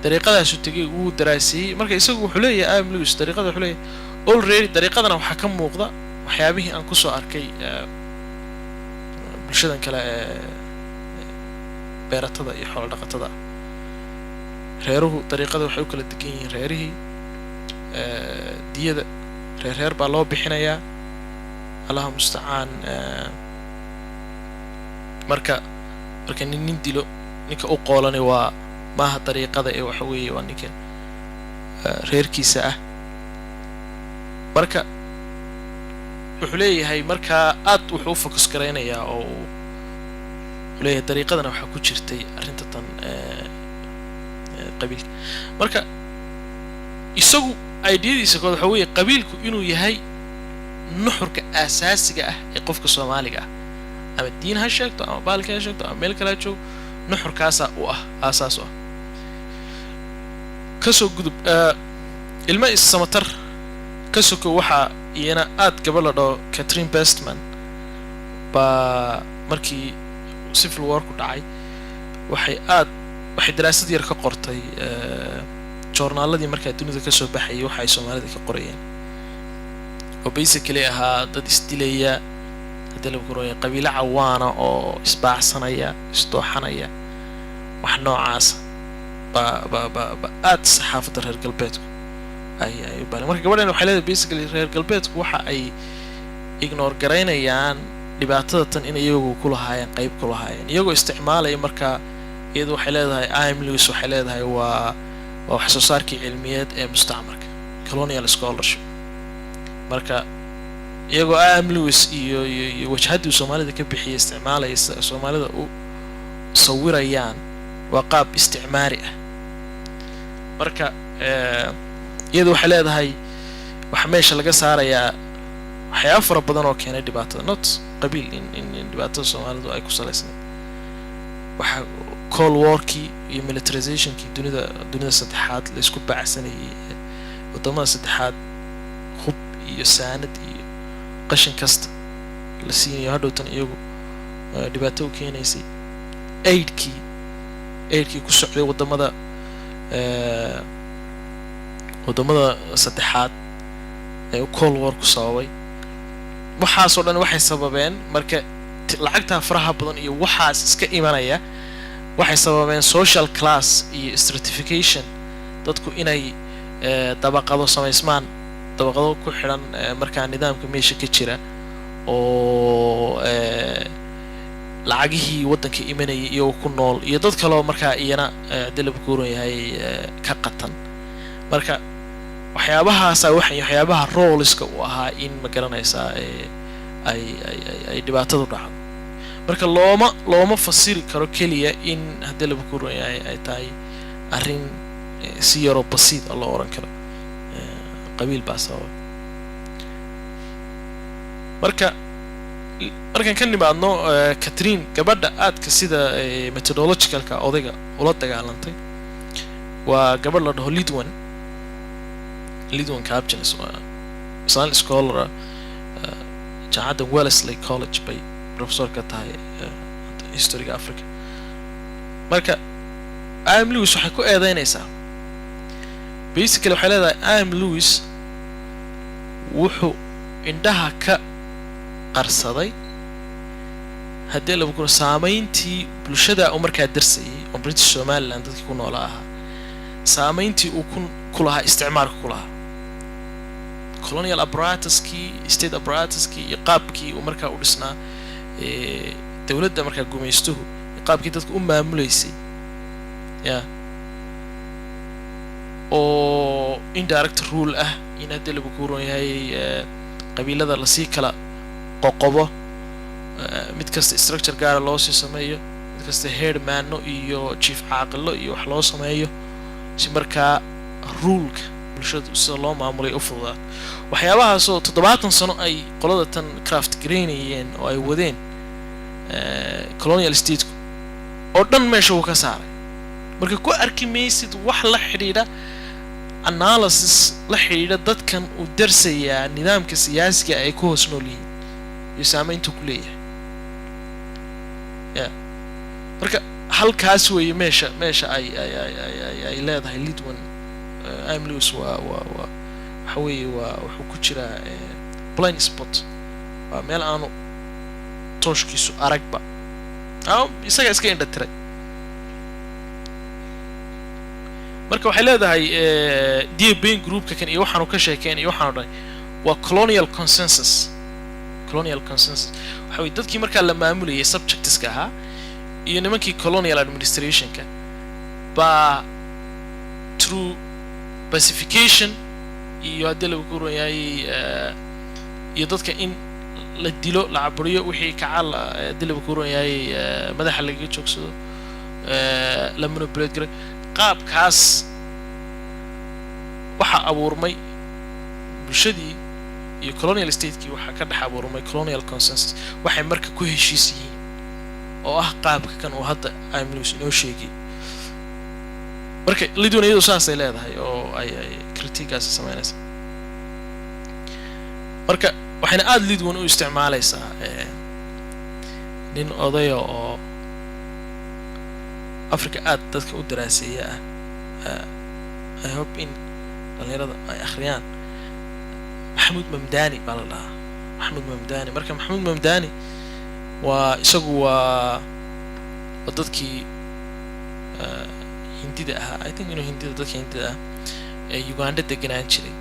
Dariiqadaasu tegey, wuu daraasiyey. Marka isagu wuxuu leeyahay, I.M. Lewis, dariiqada wuxuu leeyahay already dariiqadana waxaa ka muuqda waxyaabihii aan kusoo arkay bulshadan kale ee beeratada iyo xoolo dhaqatada ah. Reeruhu dariiqada waxay u kala degan yihiin reerihii, diyada reer reer baa loo bixinayaa, Allahu mustacaan. Marka nin dilo, ninka u qoolani waa maaha dariiqada ee waxa weeye waa ninka reerkiisa ah. Marka wuxuu leeyahay markaa aad wuxuu u focus garaynayaa oo uu leeyahay dariiqadana waxaa ku jirtay arrinta tan qabiilka. Marka isagu Ideadiisa kood waxa weeye qabiilku inuu yahay nuxurka aasaasiga ah ee qofka Soomaaliga ah, ama diin ha sheegto ama baalka ha sheegto ama meel kale ha joogo, nuxurkaasaa u ah, aasaas u ah. Kasoo gudub ilmo Samatar ka soko, waxaa iyana aad gabadh la dhaho Catherine Bestman baa markii Civil War ku dhacay waxay aad waxay daraasad yar ka qortay joornaaladii markaa dunida kasoo baxayay waxa ay Soomaalida ka qorayeen, oo basically ahaa dad isdilaya, haddii lagu qoraya qabiilo cawaana oo isbaacsanaya, isdooxanaya, wax noocaasa ba ba ba ba aad saxaafadda reer galbeedku ay u baaleen. Marka gabadhan waxay leedahay basically reer galbeedku waxa ay ignore garaynayaan dhibaatada tan in iyagu ku lahaayeen, qayb ku lahaayeen, iyagoo isticmaalaya. Marka iyadu waxay leedahay, I.M. Lewis waxay leedahay waa wax soo saarkii cilmiyeed ee mustacmarka, colonial scholarship. Marka iyagoo I.M. Lewis iyo wajhaddii Soomaalida ka bixiyay isticmaalaya, sida Soomaalida u sawirayaan waa qaab isticmaari ah. Marka iyadu waxay leedahay waxaa meesha laga saarayaa waxyaaba fara badan oo keenay dhibaatada, not qabiil in dhibaatada Soomaalidu ay ku salaysnayd waxa Cold Warkii iyo militarizationkii dunida saddexaad la isku baacsanayay, waddamada saddexaad hub iyo saanad iyo qashin kasta la siinayo, hadhowtan iyagu dhibaato u keenaysay. Aidkii ku socday waddamada saddexaad ee Cold War ku sababay, waxaasoo dhan waxay sababeen marka lacagtaa faraha badan iyo waxaas iska imanaya waxay sababeen social class iyo stratification, dadku inay dabaqado samaysmaan, dabaqado ku xidhan markaa nidaamka meesha ka jira oo lacagihii waddanka imanayay iyagoo ku nool, iyo dad kaleo markaa iyana haddii laba kuuran yahay ka qatan. Marka waxyaabahaasa waxay waxyaabaha roleska u ahaa in, ma garanaysaa, ay dhibaatadu dhacdo. Marka looma fasiri karo keliya in haddii laba kuuran yahay ay tahay arrin si yaroo basiid a loo oran karo qabiil baa sababa. Marka markaan ka nimaadno Catherine, gabadha aadka sida methodologicalka odayga ula dagaalantay waa gabadh la dhaho Lidwien Kapteijns. Waa islaan scholar, jaamacadda Wellesley College bay professor ka tahay historyga Africa. Marka I.M. Lewis waxay ku eedeynaysaa, basically waxay leedahay, I.M. Lewis wuxuu indhaha ka qarsaday haddii laba kuna saamayntii bulshada uu markaa darsayay oo British Somaliland dadkii ku noolaa ahaa, saamayntii uu ku lahaa isticmaalka, ku lahaa colonial apparatuskii, state apparatuskii, iyo qaabkii uu markaa u dhisnaa dowladda markaa gumaystuhu, iyo qaabkii dadka u maamulaysay ya oo indirect rule ah, in haddii lagu kuuran yahay qabiilada lasii kala qoqobo, mid kasta structure gaara loo sii sameeyo, mid kasta headmano iyo chief caaqilo iyo wax loo sameeyo, si markaa ruleka bulshadu sida loo maamulay u fududaato. Waxyaabahaasoo 70 sano ay qolada tan craft garaynayeen oo ay wadeen colonial stateku oo dhan meesha wuu ka saaray. Marka ku arki maysid wax la xidhiidha analysis la xidhiidha dadkan uu darsayaa nidaamka siyaasiga ay ku hoos nool yihiin iyo saameyntu ku leeyahay ya. Marka halkaas weeye meesha ay leedahay Lidwien. I.M. Lewis waa waxa weeye waa wuxuu ku jiraa blind spot, waa meel aanu tooshkiisu aragba ama isaga iska indha tiray. Marka waxay leedahay Dear groupka kan iyo waxaanu ka sheekeyn iyo waxaanu dhan waa colonial consensus. Colonial consensus waxa weye dadkii markaa la maamulayay, subjectiska ahaa, iyo nimankii colonial administrationka baa through pacification iyo haddii lagu kuran yahay iyo dadka in la dilo, la caburiyo, wixii kaca haddii lagu kuran yahay madaxa lagaga joogsado, la manipulate garay, qaabkaas waxaa abuurmay. Bulshadii iyo colonial statekii waxaa ka dhex abuurmay colonial consensus, waxay marka ku heshiis yihiin oo ah qaabka kan uu hadda I.M. Lewis inoo sheegay. Marka Lidwien iyadu saasay leedahay oo ay critiquegaasi sameynaysa. Marka waxayna aada Lidwien u isticmaalaysaa nin odaya oo Africa aada dadka u daraaseeya ah. I hope in dhalinyarada ay akhriyaan. Maxamuud Mamdani baa la dhahaa, Maxamuud Mamdani. Marka Maxamuud Mamdani waa isagu waa dadkii Hindida ahaa, I think inuu Hindida, dadka Hindida ah ee Uganda deganaan jiray,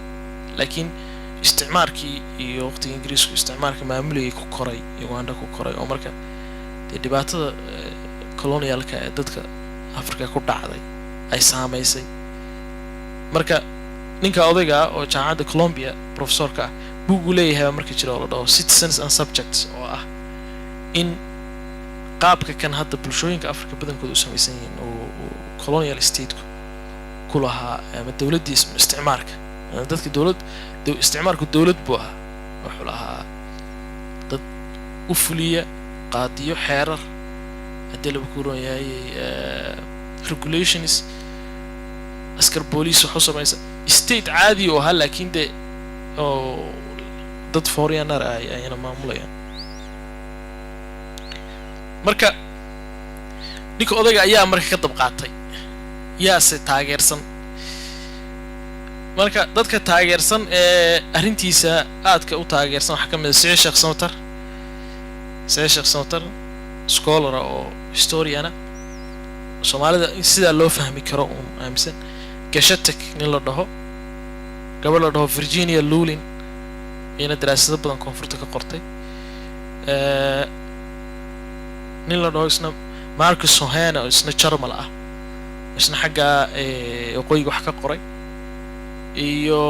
laakiin isticmaarkii iyo waqtigii Ingiriisku isticmaarka maamulayay ku koray, Uganda ku koray, oo marka dee dhibaatada colonialka ee dadka Africa ku dhacday ay saamaysay. Marka ninka odayga oo jaamacadda Columbia professorka ah buuguu leeyahay baa marka jira oo la dhaho Citizens and Subjects, oo ah in qaabka kan hadda bulshooyinka Africa badankooda u samaysan yihiin uu colonial stateku ku lahaa ama dowladdii isticmaarka. Dadka dowlad isticmaarku dowlad buu ahaa, wuxuu lahaa dad u fuliya, qaadiyo, xeerar, haddii laba kuron yahay, regulations, askar, booliis wax u samaysa, state caadi oo ahaa, laakiin dee oo dad foreigner ah ayna maamulayaan. Marka ninka odayga ayaa marka ka dab qaatay. Yaase taageersan? Marka dadka taageersan ee arrintiisa aadka u taageersan waxaa ka mid a Siciid Sheekh Samatar. Siciid Sheekh Samatar, scholara oo historiana, Soomaalida in sidaa loo fahmi karo uun aaminsan. Gashatek nin la dhaho, gabadh la dhaho Virginia Lulin, iyana daraasado badan koonfurta ka qortay, nin la dhaho isna Marcus Hoehne oo isna Jarmal ah, isna xagga waqooyiga wax ka qoray, iyo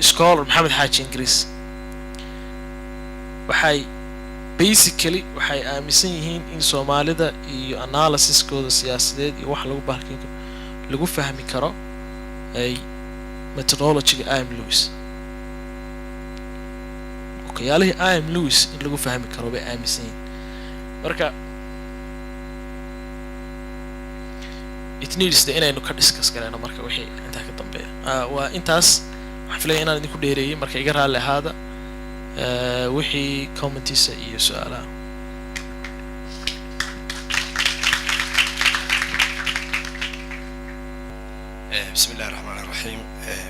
scholar Maxamed Xaaji Ingiriis. Waxay basically waxay aaminsan yihiin in Soomaalida iyo analysiskooda siyaasadeed iyo wax lagu bahalkin karo lagu fahmi karo ay methodologyga I.M. Lewis, okayaalihii I.M. Lewis in lagu fahmi karo bay aaminsan yihiin. Marka it needs de inaynu ka discuss garayno marka wixii intaa ka dambeeya. Waa intaas. Waxaan filaya inaan idinku dheereeyey, marka iga raalli ahaada. Wixii commentiisa iyo su-aalaha. Bismi illahi raxmaan iraxiim.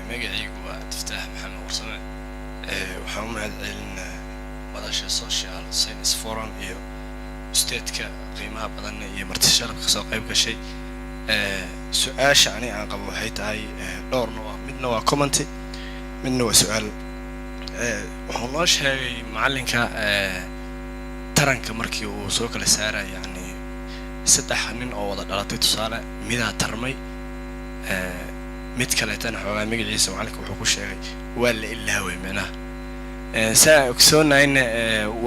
Magacaygu waa Abdifataax Maxamed Warsame. Waxaan u mahad celinaa madasha Social Science Forum iyo usteedka qiimaha badanna iyo marti sharafka kasoo qayb gashay. Su-aasha ani aan qabo waxay tahay dhowrna, waa midna waa commenty, midna waa su-aal. Wuxuu noo sheegay macallinka taranka markii uu soo kala saaraya, yacni saddex nin oo wada dhalatay, tusaale midaa tarmay, mid kaleetana xoogaa magaciisa macallinka wuxuu ku sheegay waa la ilaaway. Micnaha saa ogsoonahayna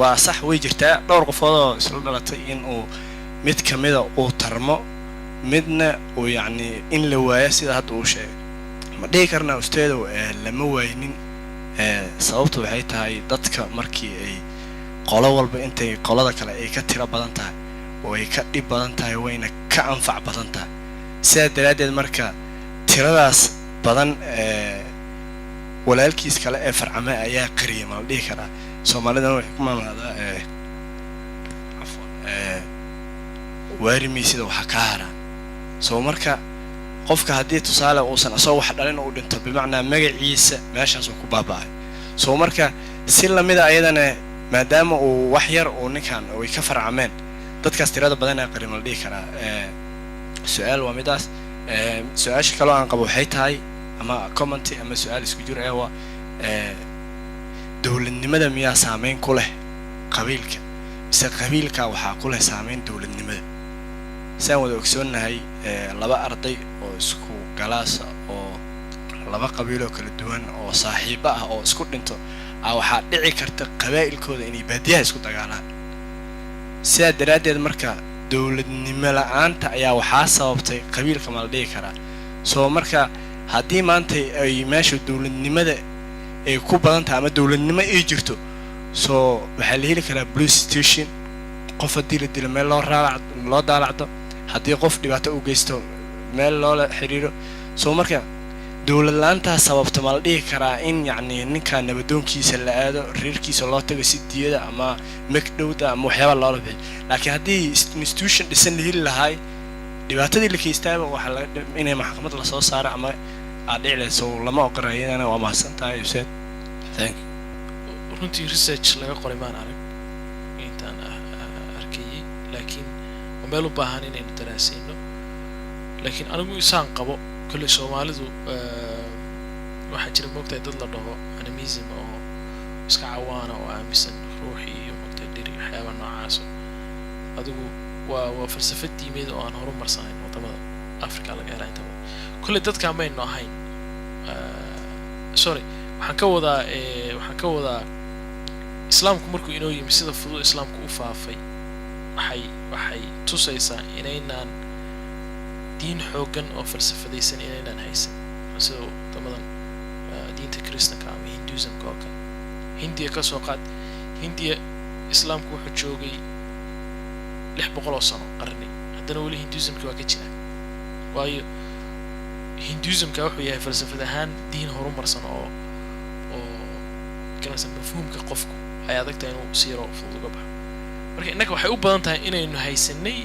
waa sax, way jirtaa dhowr qofood oo isla dhalatay in uu mid kamida uu tarmo, midna uu yacni in la waayo. Sida hadda uu sheegay, ma dhihi karnaa usteedow lama waaynin? Sababtu waxay tahay dadka markii ay qolo walba intay qolada kale ay ka tiro badan tahay oo ay ka dhib badan tahay, wayna ka anfac badan tahay. Sidaa daraaddeed marka tiradaas badan walaalkiis kale ee farcame ayaa qariyay, ma la dhihi karaa? Soomaalidana waxay ku maamaadaa, cafwan, waarimiisida waxaa kaa haraan. Soo marka qofka haddii tusaale uusan asagoo wax dhalin uu dhinto, bimacnaa magaciisa meeshaasuu ku baaba'ay. Soo marka si lamida ayadana maadaama uu wax yar uu ninkan ay ka farcameen dadkaas tirada badan ee qarin, la dhihi karaa? Su-aal waa midaas. Su-aasha kaloo aan qabo waxay tahay ama commenty ama su-aal isku jir ee waa dowladnimada miyaa saameyn ku leh qabiilka, mise qabiilka waxaa ku leh saameyn dowladnimada? Saan wada ogsoonnahay, laba arday oo isku galaasa oo laba qabiiloo kala duwan oo saaxiibo ah oo isku dhinto a waxaa dhici karta qabaa'ilkooda inay baadiyaha isku dagaalaan. Sidaa daraaddeed marka dowladnimo la-aanta ayaa waxaa sababtay qabiilka, ma la dhihi karaa? Soo marka haddii maanta ay meesha dowladnimada Ay ku badan tahay ama dowladnimo ay jirto, so waxaa la heli karaa police station. Qof haddii la dilo, meel loo raac loo daalacdo, haddii qof dhibaato u geysto, meel loola xiriiro. So marka dowlad la-aantaa sababta ma la dhihi karaa in yacni ninka nabadoonkiisa la aado, reerkiisa loo tago si diyada ama magdhowda ama waxyaaba loola bixiyo? Laakiin haddii institution dhisan la heli lahaay, dhibaatadii la geystaaba waxaa laga inay maxkamad lasoo saaro ama aad dhici lahayd. So lama ogola iyadana. Waa mahadsan tahay, Usaid, thank you. Runtii research laga qoray maan arag intaan arkayay, laakiin waa meel u baahan inaynu daraasayno. Laakiin anigu isaan qabo, kolley Soomaalidu waxaa jira, moogtahay, dad la dhaho animism oo iska cawaana oo aaminsan ruuxi iyo, moogtahay, dhiri, waxyaaba noocaas. Adigu waa falsafad diimeed oo aan horumarsanayn. Waddamada Africa laga helaa inta badan. Kolley dadkaan maynu ahayn. Sorry, waxaan ka wadaa Islaamku markuu inoo yimi, sida fudud Islaamku u faafay waxay tusaysaa inaynaan diin xooggan oo falsafadaysan inaynaan haysan sida waddamadan diinta Kristanka ama Hinduismka oo kale. Hindiya ka soo qaad. Hindiya Islaamku wuxuu joogay 600 oo sano, qarni, haddana weli Hinduismka waa ka jira, waayo Hinduismka wuxuu yahay falsafad ahaan diin horumarsan oo garanaysa mafhuumka qofku ay adag tahay inuu si yaro fudud uga baxo. Marka innaga waxay u badan tahay inaynu haysanay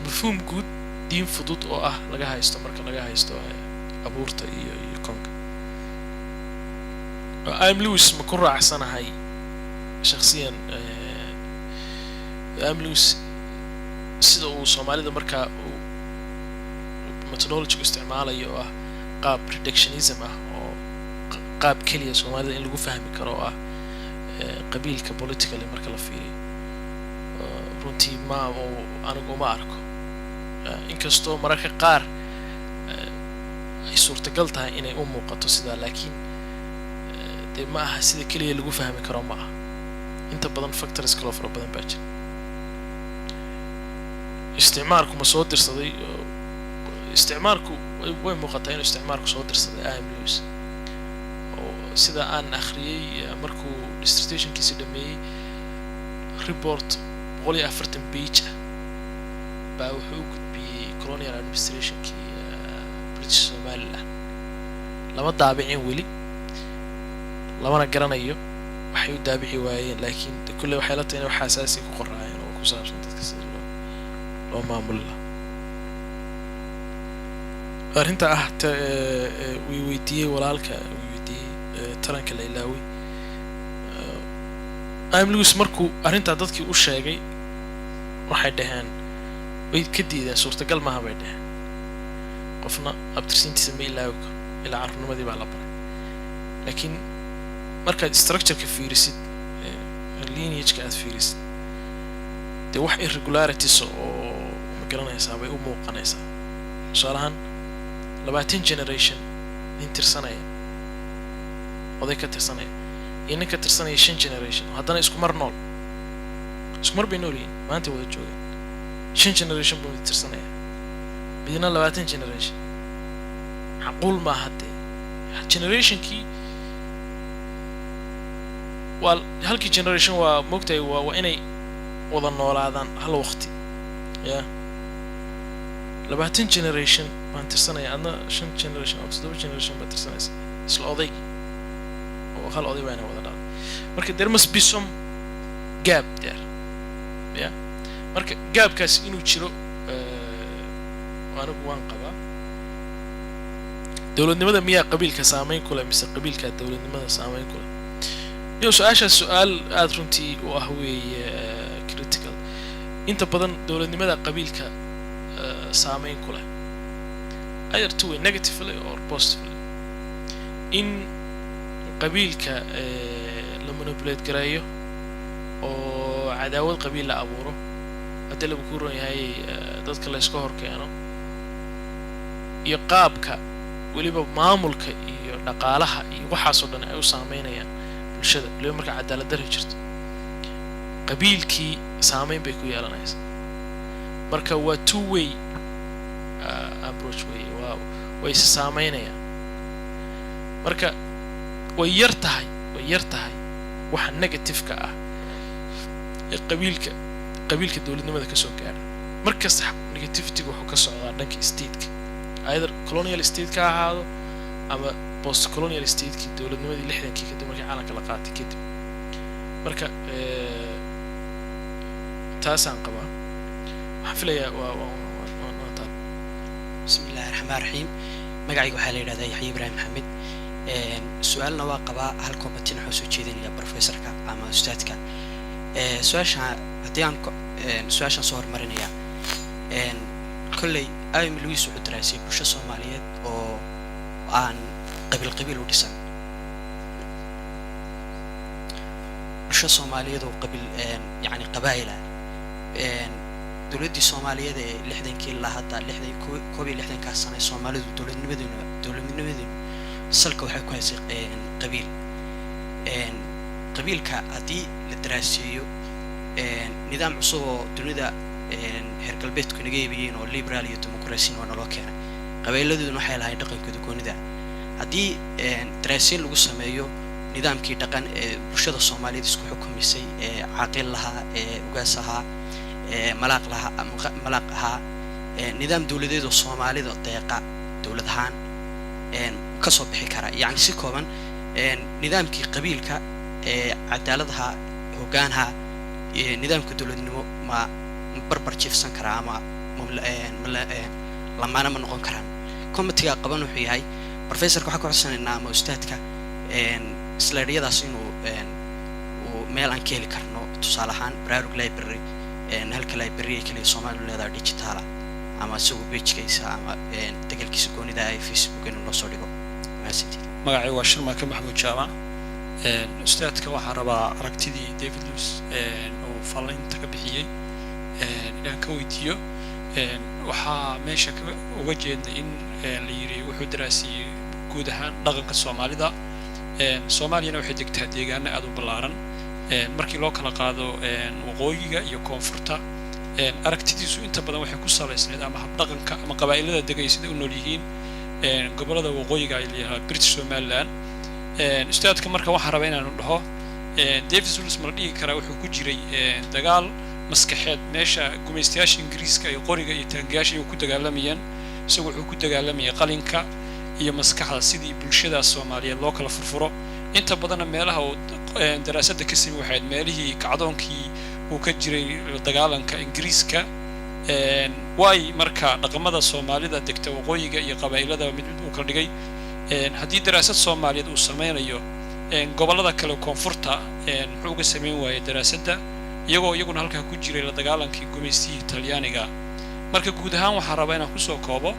mafhuum guud, diin fudud oo ah laga haysto, marka laga haysto abuurta iyo koonka. I.M. Lewis ma ku raacsanahay shakhsiyan? I.M. Lewis sida uu Soomaalida markaa uu methodologygu isticmaalayo oo ah qaab reductionism ah oo qaab keliya Soomaalida in lagu fahmi karo oo ah qabiilka politically marka la fiiriyo, runtii ma anigu uma arko, inkastoo mararka qaar ay suurtagal tahay inay u muuqato sidaa, laakiin dee ma aha sida keliya lagu fahmi karo. Ma aha. Inta badan factors kaloo fara badan baa jira. Isticmaarku ma soo dirsaday? Isticmaarku way muuqataa inuu isticmaarku soo dirsaday I.M. Lewis, oo sida aan akhriyey, markuu dissertationkiisa dhameeyey, report 140 page ah baa wuxuu u gudbiyey colonial administrationkii British Somaliland. Lama daabicin weli, lamana garanayo waxay u daabici waayeen, laakiin kulle waxay la tahay in wax asaasi ku qoraayeen oo ku saabsan dadka sida loo maamuli lahaa. Arrinta ah wii weydiiyey walaalka, wii weydiiyey taranka la ilaaway, I.M. Lewis markuu arrintaa dadkii u sheegay, waxay dhaheen, way ka diideen, suurtagal maaha bay dhaheen, qofna abtirsiintiisa ma ilaawi karo, ilaa carruurnimadii baa la baray. Laakiin markaad structureka fiirisid, lineageka aad fiirisid, dee wax irregularities oo ma garanaysaa bay u muuqanaysaa. Tusaale ahaan, 20 generation nin tirsanaya, oday ka tirsanaya, iyo nin ka tirsanaya shan generation, haddana isku mar nool, isku mar bay nool yihiin, maanta wada joogaan, shan generation buu mid tirsanaya, midna 20 generation. Macquul maaha dee. Generationkii waa halkii generation, waa moogtahay, waa inay wada noolaadaan hal waqti. Ya 20 generation baan tirsanaya, adna shan generation ama toddoba generation baad tirsanaysa, isla odaygii oo hal oday baana wada dhalay. Marka there must be some gap there. Ya marka gapkaas inuu jiro anigu waan qabaa. Dowladnimada miyaa qabiilka saameyn ku leh mise qabiilkaa dowladnimada saameyn ku leh? Yo, su-aashaas su-aal aada runtii u ah weeye, critical. Inta badan dowladnimada qabiilka saameyn ku leh, either two way, negatively or positively. In qabiilka la manipulate gareeyo oo cadaawad qabiil la abuuro, haddii lagu ku ron yahay dadka la iska hor keeno, iyo qaabka weliba maamulka iyo dhaqaalaha iyo waxaasoo dhan ay u saameynayaan bulshada, weliba marka cadaalad darri jirto, qabiilkii saameyn bay ku yeelanaysaa. Marka waa two way approach wey, waa way is saameynayaan. Marka Way yar tahay, way yar tahay waxa negative-ka ah ee qabiilka dowladnimada ka soo gaadha. Markasta negativity-ga wuxuu ka socdaa dhanka state-ka, either colonial state ka ahaado ama post colonial state-kii, dowladnimadii 60-kii kadib, markii caalamka la qaatay kadib. Marka taasaan qabaa. Waxaan filayaa waa taa. Bismi Illaahi Raxmaan Raxiim. Magacayga waxaa la yidhahdaa Yaxya Ibraahim Maxamed. Su-aalna waa qabaa, hal comment-ina waxaa soo jeedinaya professorka ama ustaadka. Su-aasha haddii aan su-aashaan soo horumarinaya, kolley I.M. Lewis wuxuu daraasiyey bulsho Soomaaliyeed oo aan qabiil qabiil u dhisan, bulsho Soomaaliyeed oo qabiil, yacni qabaa'il ah. Dowladdii Soomaaliyeed ee 60-kii ilaa hadda, lixdan 61-kaas sano ee Soomaalidu dowladnimadeenu salka waxay ku haysay qabiil. Qabiilka haddii la daraaseeyo, nidaam cusub oo dunida reer galbeedku naga eebiyeen oo liberal iyo dimuqrasina waa naloo keenay, qabiiladooduna waxay lahayn dhaqankooda goonida. Haddii daraasiin lagu sameeyo nidaamkii dhaqan ee bulshada Soomaaliyeed isku xukumisay, ee caaqil lahaa, ee ugaas ahaa, ee malaaq lahaa, malaaq ahaa, nidaam dowladeed oo Soomaalida deeqa dowlad ahaan kasoo bixi kara? Yacni si kooban, nidaamkii qabiilka ee cadaaladaha hoggaanha, nidaamka dowladnimo ma barbar jiifsan karaa ama lamaana ma noqon karaan? Comment-iga qaban wuxuu yahay, professorka waxaan ka codsanaynaa ama ustaadka slide-yadaas inuu uu meel aan ka heli karno, tusaale ahaan Baraarug Library, halka library ee keliya Soomaalidu leedahay digital-a, ama isagoo page-kiisa ama degalkiisa goonida ay Facebook inuu noo soo dhigo. Mahadsantiid. Magacay waa Shirmaaka Maxamuud Jaamac. Ustaadka waxaan rabaa aragtidii David Lewis uu fallaynta ka bixiyey inaan ka weydiiyo. Waxaa meesha uga jeednay in la yidhi wuxuu daraasiyey guud ahaan dhaqanka Soomaalida. Soomaaliyana waxay degtaa deegaano aad u ballaaran. Markii loo kala qaado waqooyiga iyo koonfurta, aragtidiisu inta badan waxay ku salaysnayd ama habdhaqanka ama qabaa'ilada degay sida u nool yihiin gobollada waqooyiga ay layidhaha British Somaliland. Ustaadka marka waxaan rabaa inaanu dhaho, David Lewis ma la dhihi karaa wuxuu ku jiray dagaal maskaxeed meesha gumaystayaasha Ingiriiska iyo qoriga iyo taangayaasha iyagu ku dagaalamayeen, isagu wuxuu ku dagaalamayay qalinka iyo maskaxda, sidii bulshada Soomaaliyeed loo kala furfuro? Inta badanna meelaha uu daraasadda ka simi waxayd meelihii kacdoonkii uu ka jiray dagaalanka Ingiriiska. Waay marka dhaqamada Soomaalida degta waqooyiga iyo qabaa'ilada mid mid uu kala dhigay. Haddii daraasad Soomaaliyeed uu sameynayo, gobollada kale koonfurta muxuu uga samayn waayey daraasadda, iyagoo iyaguna halkaa ku jiray la dagaalankii gumaystihii Talyaaniga? Marka guud ahaan waxaan rabaa inaan kusoo koobo,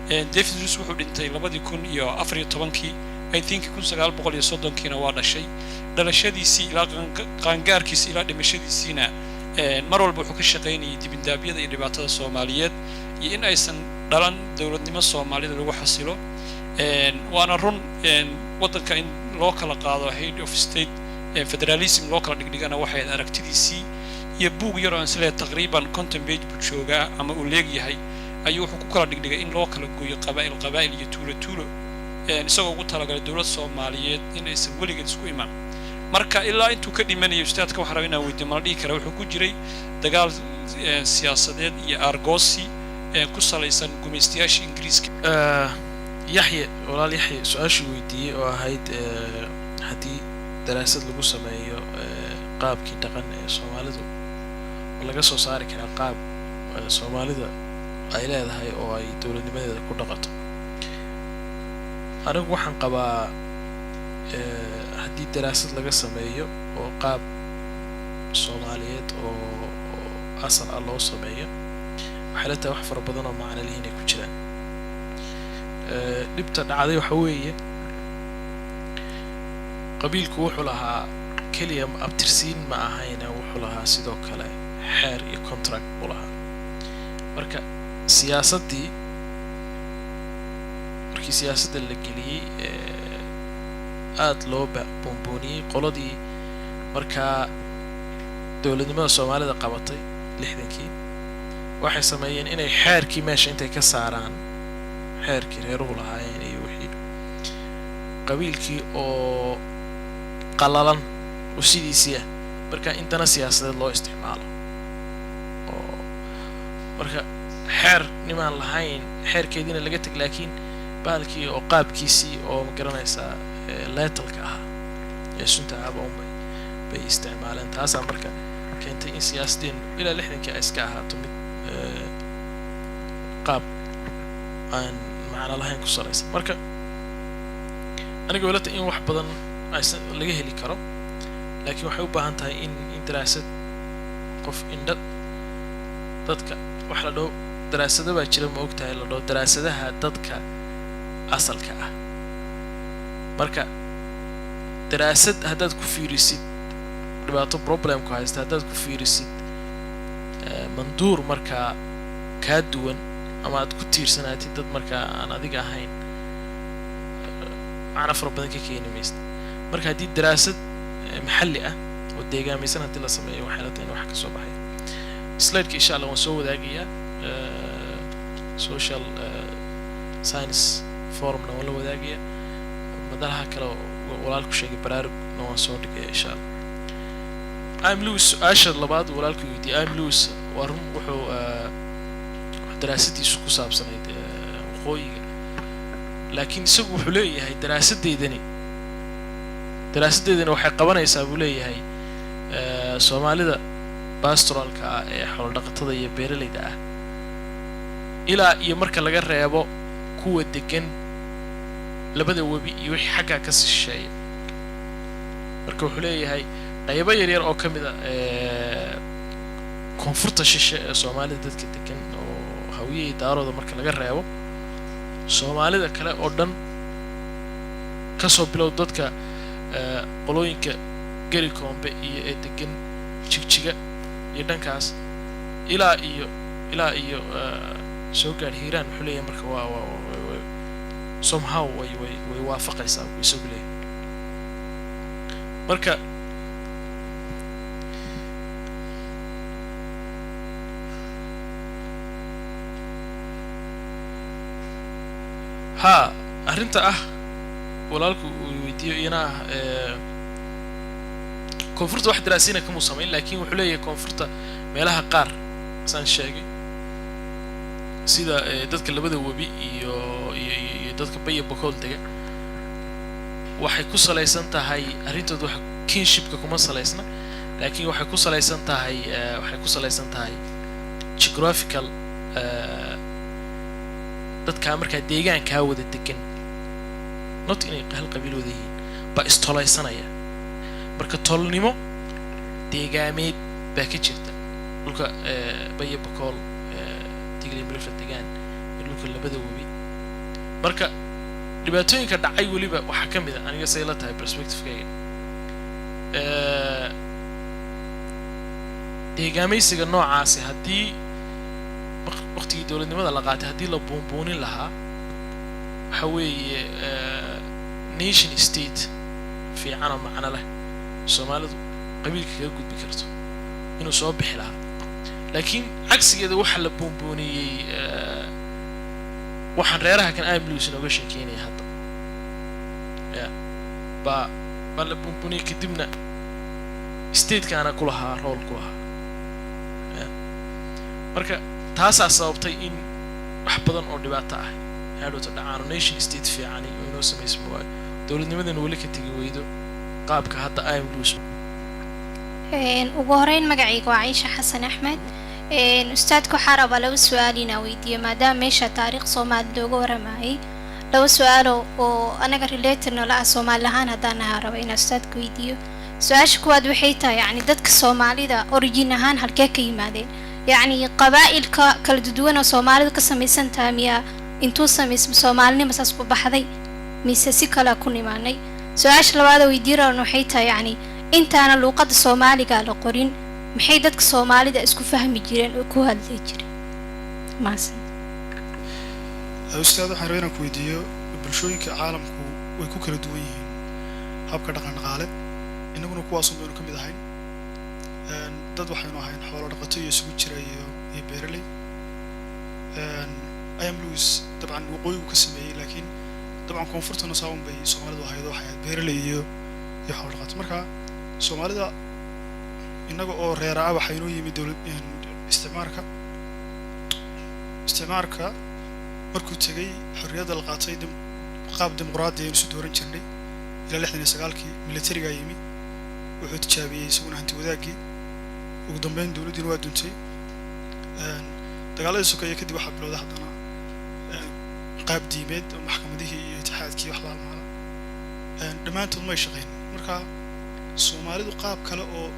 David Lewis wuxuu dhintay 2014-kii, I think. 1930-kiina waa dhashay. Dhalashadiisii ilaa qaangaarkiisi ilaa dhimashadiisiina mar walba wuxuu ka shaqaynayay dibindaabyada iyo dhibaatada Soomaaliyeed iyo in aysan dhalan dowladnimo Soomaalida lagu xasilo. Waana run, waddanka in loo kala qaado head of state federalism loo kala dhigdhigana waxay aragtidiisii. Iyo buug yar oo aan isleeyahay taqriiban 50 page buu joogaa ama uu leegyahay ayuu wuxuu ku kala dhigdhigay in loo kala gooyo qabaa'il qabaa'il iyo tuulo tuulo, isagoo ugu talagalay dowlad Soomaaliyeed in aysan weligeed isku iman. Marka ilaa intuu ka dhimanayay, ustaadka waxaan rabaa inaan weydiiyo, mala dhihi kara wuxuu ku jiray dagaal siyaasadeed iyo aargoosi ku salaysan gumaystayaasha Ingiriiska? Yaxye, walaal Yaxye, su-aashii weydiiyey oo ahayd haddii daraasad lagu sameeyo qaabkii dhaqan ee Soomaalidu, ma laga soo saari karaa qaab Soomaalida ay leedahay oo ay dowladnimadeeda ku dhaqato? Anigu waxaan qabaa haddii daraasad laga sameeyo oo qaab Soomaaliyeed oo asal ah loo sameeyo, waxay la tahay wax fara badan oo macno lihi inay ku jiraan. Dhibta dhacday waxa weeye, qabiilku wuxuu lahaa keliya abtirsiin ma ahayna, wuxuu lahaa sidoo kale xeer iyo contract buu lahaa. Marka siyaasaddii, markii siyaasadda la geliyey, aada loo buunbuuniyey, qoladii markaa dowladnimada Soomaalida qabatay 60-kii waxay sameeyeen inay xeerkii meesha intay ka saaraan, xeerkii reeruhu lahaayeen iyo wixii. Qabiilkii oo qalalan oo sidiisii ah marka intana siyaasadeed loo isticmaalo, oo marka xeer nimaan lahayn xeerkeediina laga teg, laakiin bahalkii oo qaabkiisii oo, ma garanaysaa, lethalka ahaa ee sunta ahaba un bay isticmaaleen. Taasaa marka keentay in siyaasaddeenu ilaa 60kii ay iska ahaato mid qaab aan macno lahayn ku salaysan. Marka aniga walata in wax badan aysan laga heli karo, laakiin waxay u baahan tahay in daraasad qof indha dadka wax la dhaho daraasado baa jira, ma ogtahay, la dhaho daraasadaha dadka asalka ah. Marka daraasad haddaad ku fiirisid dhibaato problemku haysta, haddaad ku fiirisid manduur markaa kaa duwan ama aad ku tiirsanaatid dad markaa aan adiga ahayn, macno fara badan ka keeni maysta. Marka haddii daraasad maxalli ah oo deegaamaysan haddii la sameeyo, waxay la tahay in wax ka soo baxay. Slideka insha Allah waan soo wadaagayaa, Social Science Forumna waan la wadaagayaa, madalaha kale oo walaalku sheegay Baraarugna waan soo dhigaya insha Allah. I.M. Lewis, su-aasha labaad walaalku weydiiyey, I.M. Lewis waa run, wuxuu daraasadiisu ku saabsanayd waqooyiga, laakiin isagu wuxuu leeyahay daraasaddeydani waxay qabanaysaa, buu leeyahay, Soomaalida pastoralka ah ee xoolo dhaqatada iyo beeralayda ah, ilaa iyo marka laga reebo kuwa degan labada webi iyo wixii xaggaa ka shisheeya. Marka wuxuu leeyahay qaybo yaryar oo ka mid a koonfurta shishe ee Soomaalida dadka degan oo Hawiye iyo Daarooda marka laga reebo, Soomaalida kale oo dhan, kasoo bilow dadka qolooyinka Geri Koombe iyo ee degan Jigjiga iyo dhankaas ilaa iyo soo gaadh Hiiraan, wuxuu leeyahay marka waa somehow way waafaqaysaa, buu isagu leeyahay. Marka haa, arrinta ah walaalku uu weydiiyo iyana ah koonfurta, wax daraasiina kamuu samayn, laakiin wuxuu leeyahay koonfurta meelaha qaar saan sheegay, sida dadka labada webi iyo dadka Baya Bakool dega, waxay ku salaysan tahay arrintood wax kinshipka kuma salaysna, laakiin waxay ku salaysan tahay geographical, dadkaa markaa deegaankaa wada degan, not inay hal qabiil wada yihiin, baa istolaysanaya. Marka tolnimo deegaameed baa ka jirta dhulka Baya Bakool, Digli Mirifla degaan iyo dhulka labada webi. Marka dhibaatooyinka dhacay weliba waxaa ka mid a, aniga say la tahay perspectivekayga, deegaamaysiga noocaasi haddii waqtigii dowladnimada la qaatay haddii la buunbuunin lahaa, waxa weeye nation state fiican oo macno leh Soomaalidu qabiilka kaga gudbi karto inuu soo bixi lahaa. Laakiin cagsigeeda waxaa la buunbuuniyey waxaan reeraha kan I.M. Lewis inooga sheekeynaya hadda ya baa la buunbuuniyey, kadibna statekaana ku lahaa role ku lahaa ya. Marka taasaa sababtay in wax badan oo dhibaato ah hadhowta dhacaano, nation state fiicani oo inoo samaysma waayo, dowladnimadana weli ka tegi weydo qaabka hadda I.M. Lewis. Ugu horeyn magacayga waa Ciisha Xasan Axmed. Ustaadka waxaa rabaa laba su-aal inaa weydiiyo, maadaama meesha taariikh Soomaali looga waramayay. Laba su-aalo oo anaga related noola ah Soomaali ahaan haddaan ahaa raba inaa ustaadka weydiiyo. Su-aasha kuwaad waxay tahay, yacni, dadka Soomaalida origin ahaan halkee ka yimaadeen? Yacni qabaa'ilka kala duwan oo Soomaalida ka samaysan tahay miyaa intuu samaysma Soomaalinima saas ku baxday, mise si kalea ku nimaanay? Su-aasha labaada weydiin rabna waxay tahay, yacni, intaana luuqadda Soomaaliga la qorin, maxay dadka Soomaalida isku fahmi jireen oo ku hadli jireen? Mahadsan. Ustaad, waxaan rabaa inaan ku weydiiyo, bulshooyinka caalamku way ku kala duwan yihiin habka dhaqan dhaqaale, innaguna kuwaasun baynu ka mid ahayn. Dad waxaynu ahayn xoolo dhaqato iyo isugu jira iyo beeraley. I.M. Lewis dabcan waqooyigu ka sameeyey, laakiin Dabcan koonfurtana saa un bay Soomaalidu ahayd, waxay ahayd beeraley iyo xoolo dhaqato. Marka Soomaalida innaga oo reera ah waxaa inoo yimid dowlad isticmaarka. Isticmaarka markuu tegey, xorriyadda la qaatay, qaab dimuqraadi aynu isu dooran jirnay ilaa 69-kii. Militarigaa yimi, wuxuu tijaabiyey isaguna hanti wadaaggii. Ugu dambeyn dowladdiina waa duntay. Dagaaladii sokeeye kadib waxaa bilowday haddana qaab diimeed oo maxkamadihii iyo itixaadkii wax la halmaala. Dhammaantood may shaqayn. Marka Soomaalidu qaab kale oo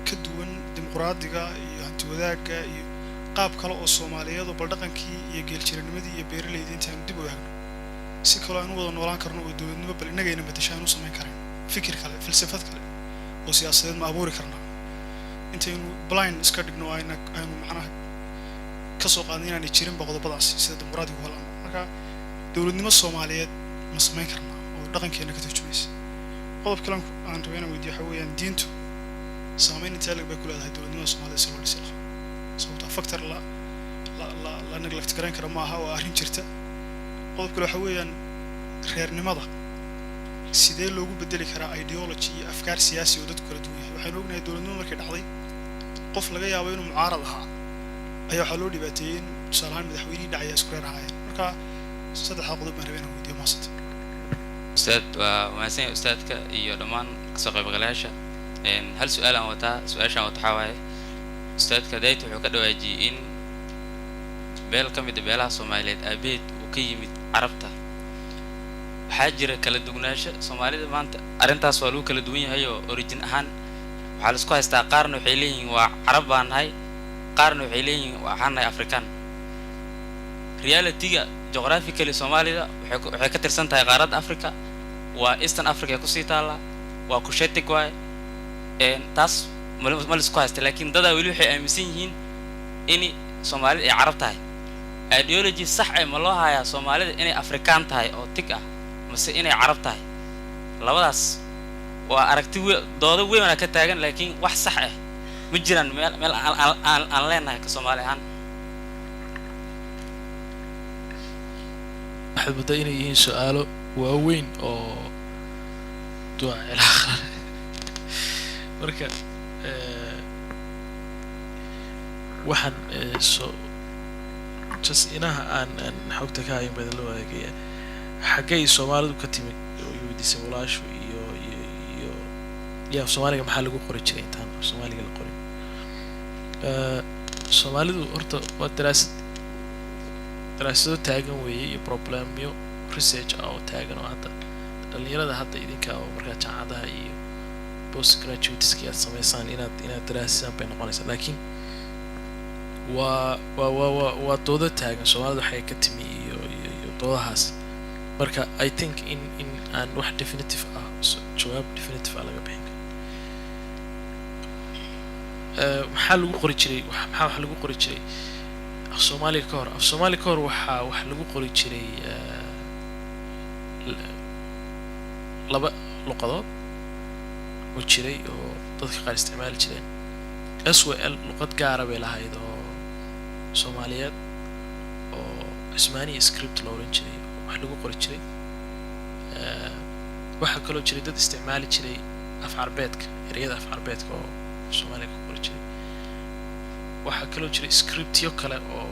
ka duwan dimuqraadiga iyo hanti wadaagga iyo qaab kale oo Soomaaliyeed oo bal dhaqankii iyo geeljiranimadii iyo beeraleydii intaanu dib u eegno, si kaloo aynu wada noolaan karno oo dowladnimo bal innagayna madasha aynu samayn karayn, fikir kale, falsafad kale oo siyaasadeed ma abuuri karnaa intaynu blind iska dhigno, ayna aynu macnaha ka soo qaadno inaanay jirinba qodobadaasi sida dimuqraadiga holaan? Marka dowladnimo Soomaaliyeed ma samayn karnaa oo dhaqankeena ka turjumaysa? Qodob kale aan rabay inaan weydiiyo waxa weeyaan, diintu saameyn intee leg bay ku leedahay dowladnimada Soomaalida si loo dhisi lahaa? Sababtaa factor la neglect garayn kara ma aha, waa arrin jirta. Qodob kale waxa weeyaan, reernimada sidee loogu bedeli karaa ideology iyo afkaar siyaasi oo dadku kala duwan yahay? Waxaynu ognahay dowladnimo markay dhacday, qof laga yaabo inuu mucaarad ahaa ayaa waxaa loo dhibaateeyey in tusaale ahaan madaxweynihii dhacaya isku reer ahaayeen. Marka saddexdaa qodob baan rabay inaan weydiiyo. Mahadsanta. Ustaad, waa mahadsan yahay ustaadka iyo dhammaan kasoo qaybgalayaasha. Hal su-aal aan wataa. Su-aashaan wata waxaa waaye, ustaadka dayt wuxuu ka dhawaajiyey in beel ka mid a beelaha Soomaaliyeed aabeed uu ka yimid Carabta. Waxaa jira kala duwanaansho Soomaalida maanta, arrintaas waa lagu kala duwan yahay oo origin ahaan waxaa la isku haystaa. Qaarna waxay leeyihiin waa Carab baan nahay, qaarna waxay leeyihiin waxaan nahay African. Reality-ga geographically Soomaalida waxay ka tirsan tahay qaaradda Africa, waa Eastern Africa ay kusii taallaa, waa Cushitic waaye. Taas ma la isku haysta, laakiin dadaa weli waxay aaminsan yihiin in Soomaalida ay Carab tahay. Ideology sax eh ma loo hayaa Soomaalida inay Afrikaan tahay oo tig ah, mase inay Carab tahay? Labadaas waa aragti we doodo weynaa ka taagan, laakiin wax sax ah ma jiraan meel aan leenahay ka Soomaali ahaan. Waxaad moodaa inay yihiin su-aalo waaweyn oo duca cilaaqa. Marka waxaan so just inaha aan xogta ka hayn baa idinla wadaagaya. Xaggay Soomaalidu ka timid oo i weydiisay walaashu iyo af Soomaaliga maxaa lagu qori jiray intaan af Soomaaliga la qorin? Soomaalidu horta waa daraasado taagan weeye iyo problemyo research ah oo taagan, oo hadda dhalinyarada hadda idinka oo markaa jaamacadaha iyo post graduateski aad samaysaan inaad daraasisaan bay noqonaysaa. Laakiin waa doodo taagan, Soomaalida waxay ka timi iyo doodahaas. Marka I think in aan wax definitive ah, jawaab definitive ah laga bixin karo. Maxaa lagu qori jiray? Maxaa wax lagu qori jiray af Soomaaliga ka hor? Af Soomaaliga ka hor waxaa wax lagu qori jiray laba luqadood oo jiray oo dadka qaar isticmaali jireen. SWL luqad gaara bay lahayd oo Soomaaliyeed oo Cusmaaniya script la oran jiray oo wax lagu qori jiray. Waxaa kaloo jiray dad isticmaali jiray af Carbeedka, ereyada af Carbeedka oo Soomaaliga ku qori jiray. Waxaa kaloo jiray scriptyo kale oo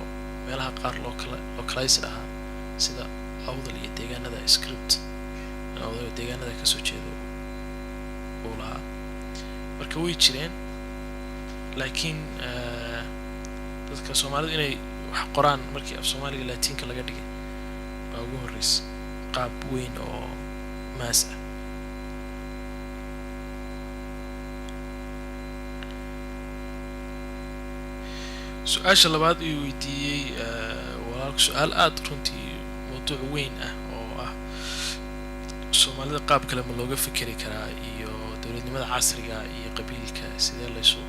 meelaha qaar loo kala localized ahaa, sida Awdal iyo deegaanada, script Awdal deegaanada kasoo jeeda uu lahaa. Marka way jireen, laakiin dadka Soomaalidu inay wax qoraan markii af Soomaaliga Laatiinka laga dhigay baa ugu horreysay qaab weyn oo mass ah. Su-aasha labaad uu weydiiyey walaalku, su-aal aada runtii mawduuc weyn ah oo ah Soomaalida qaab kale ma looga fikeri karaa, iyo dowladnimada casriga iyo qabiilka sidee laysu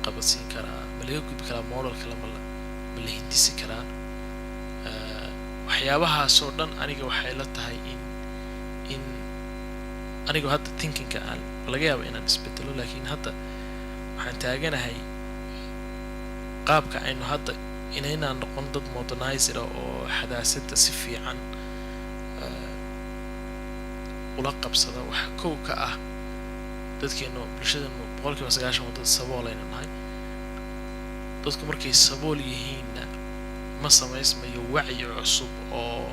qabadsiin karaa, ma laga gudbi karaa, model kale ma la hindisi karaa? Waxyaabahaas oo dhan aniga waxay la tahay in anigu hadda thinkingka aan laga yaabo inaan isbedelo, laakiin hadda waxaan taaganahay qaabka aynu hadda inaynaan noqon dad modernizer ah oo xadaasadda si fiican ula qabsada. Waxa kow ka ah dadkeenu, bulshadeenu 90% waa dad saboolaynu nahay. Dadku markay sabool yihiinna ma samaysmayo wacyi cusub oo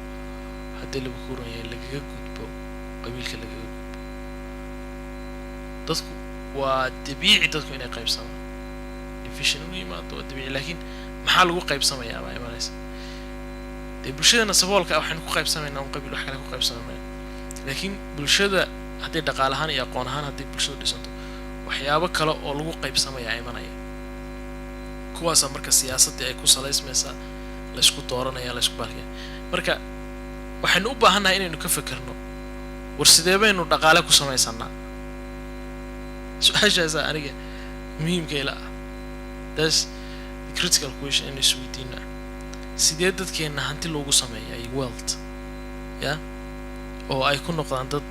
haddii lagu kuran yahay lagaga gudbo qabiilka, lagaga gudbo. Dadku waa dabiici, dadku inay qaybsamaan, division u yimaado waa dabiici, laakiin maxaa lagu qaybsamayaa baa imanaysa. Dee bulshadana saboolka ah waxaynu ku qaybsamaynaa un qabiil, wax kale ku qaybsamayna. Laakiin bulshada hadday dhaqaale ahaan iyo aqoon ahaan hadday bulshadu dhisanto, waxyaabo kale oo lagu qaybsamayaa imanaya. Kuwaasaa marka siyaasaddii ay ku salaysmaysaa, laysku dooranaya, laysku baalkaya. Marka waxaynu u baahannahay inaynu ka fekerno, war sidee baynu dhaqaale ku samaysanaa? Su-aashaasaa aniga muhiimka ila ah. That's the critical question inaynu isweydiino: sidee dadkeenna hanti loogu sameeya iyo wealth ya oo ay ku noqdaan dad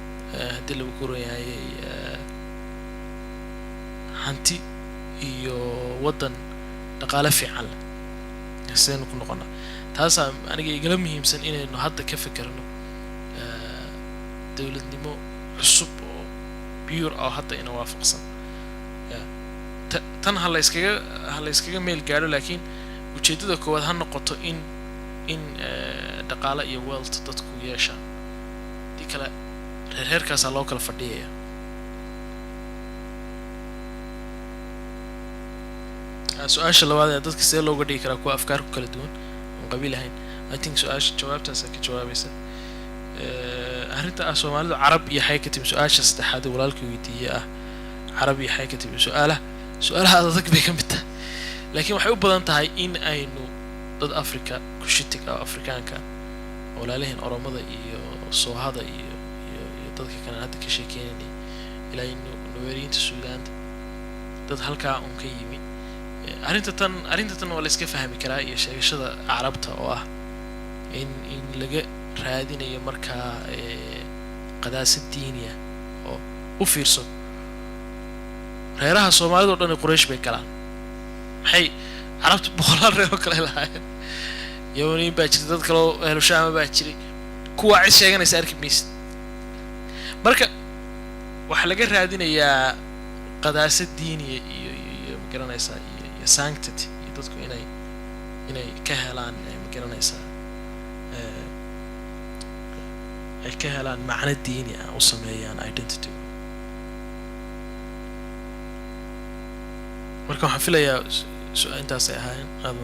haddii lagu koran yahay hanti iyo waddan dhaqaale fiican leh, sidaynu ku noqonaa? Taasaa aniga igala muhiimsan inaynu hadda ka fekerno dowladnimo cusub oo pure oo hadda ina waafaqsan ya. Tan ha la iskaga meel gaadho, laakiin ujeeddada koowaad ha noqoto in dhaqaale iyo wealth dadku yeeshaan. Hadii kale reerheerkaasaa loo kala fadhiyaya. Su-aasha labaad ee dadka see looga dhigi karaa kuwa afkaar ku kala duwan oon qabiil ahayn, I think su-aasha jawaabtaasaa ka jawaabaysa. Arrinta ah Soomaalidu Carab iyo xay ka timi, su-aasha saddexaad ee walaalkii weydiiyey ah Carab iyo xay ka timi, su-aalaha adag bay ka mid tahay, laakiin waxay u badan tahay in aynu dad Africa Cushitic ah, Afrikaanka, walaalaheen Oromada iyo Soohada iyo dadka kale aan hadda ka sheekeynanay, ilaa Nuweeriyiinta Suudaanta, dad halkaa un ka yimi. Arrinta tan waa la iska fahmi karaa, iyo sheegashada Carabta oo ah in laga raadinayo markaa qadaasad diiniya. Oo u fiirso, reeraha Soomaalida o dhan ee Quraysh bay galaan. Maxay Carabta boqolaal reer oo kale lahaayeen? Yamaniin baa jirta, dad kaloo ehlu Shaama baa jiray, kuwaa cid sheeganaysa arki maysid. Marka waxaa laga raadinayaa qadaasad diiniya iyo magaranaysaa iyo sanctity, iyo dadku inay ka helaan magaranaysaa ay ka helaan macno diini ah, u sameeyaan identity. Marka waxaan filayaa intaasay ahaayeen aad.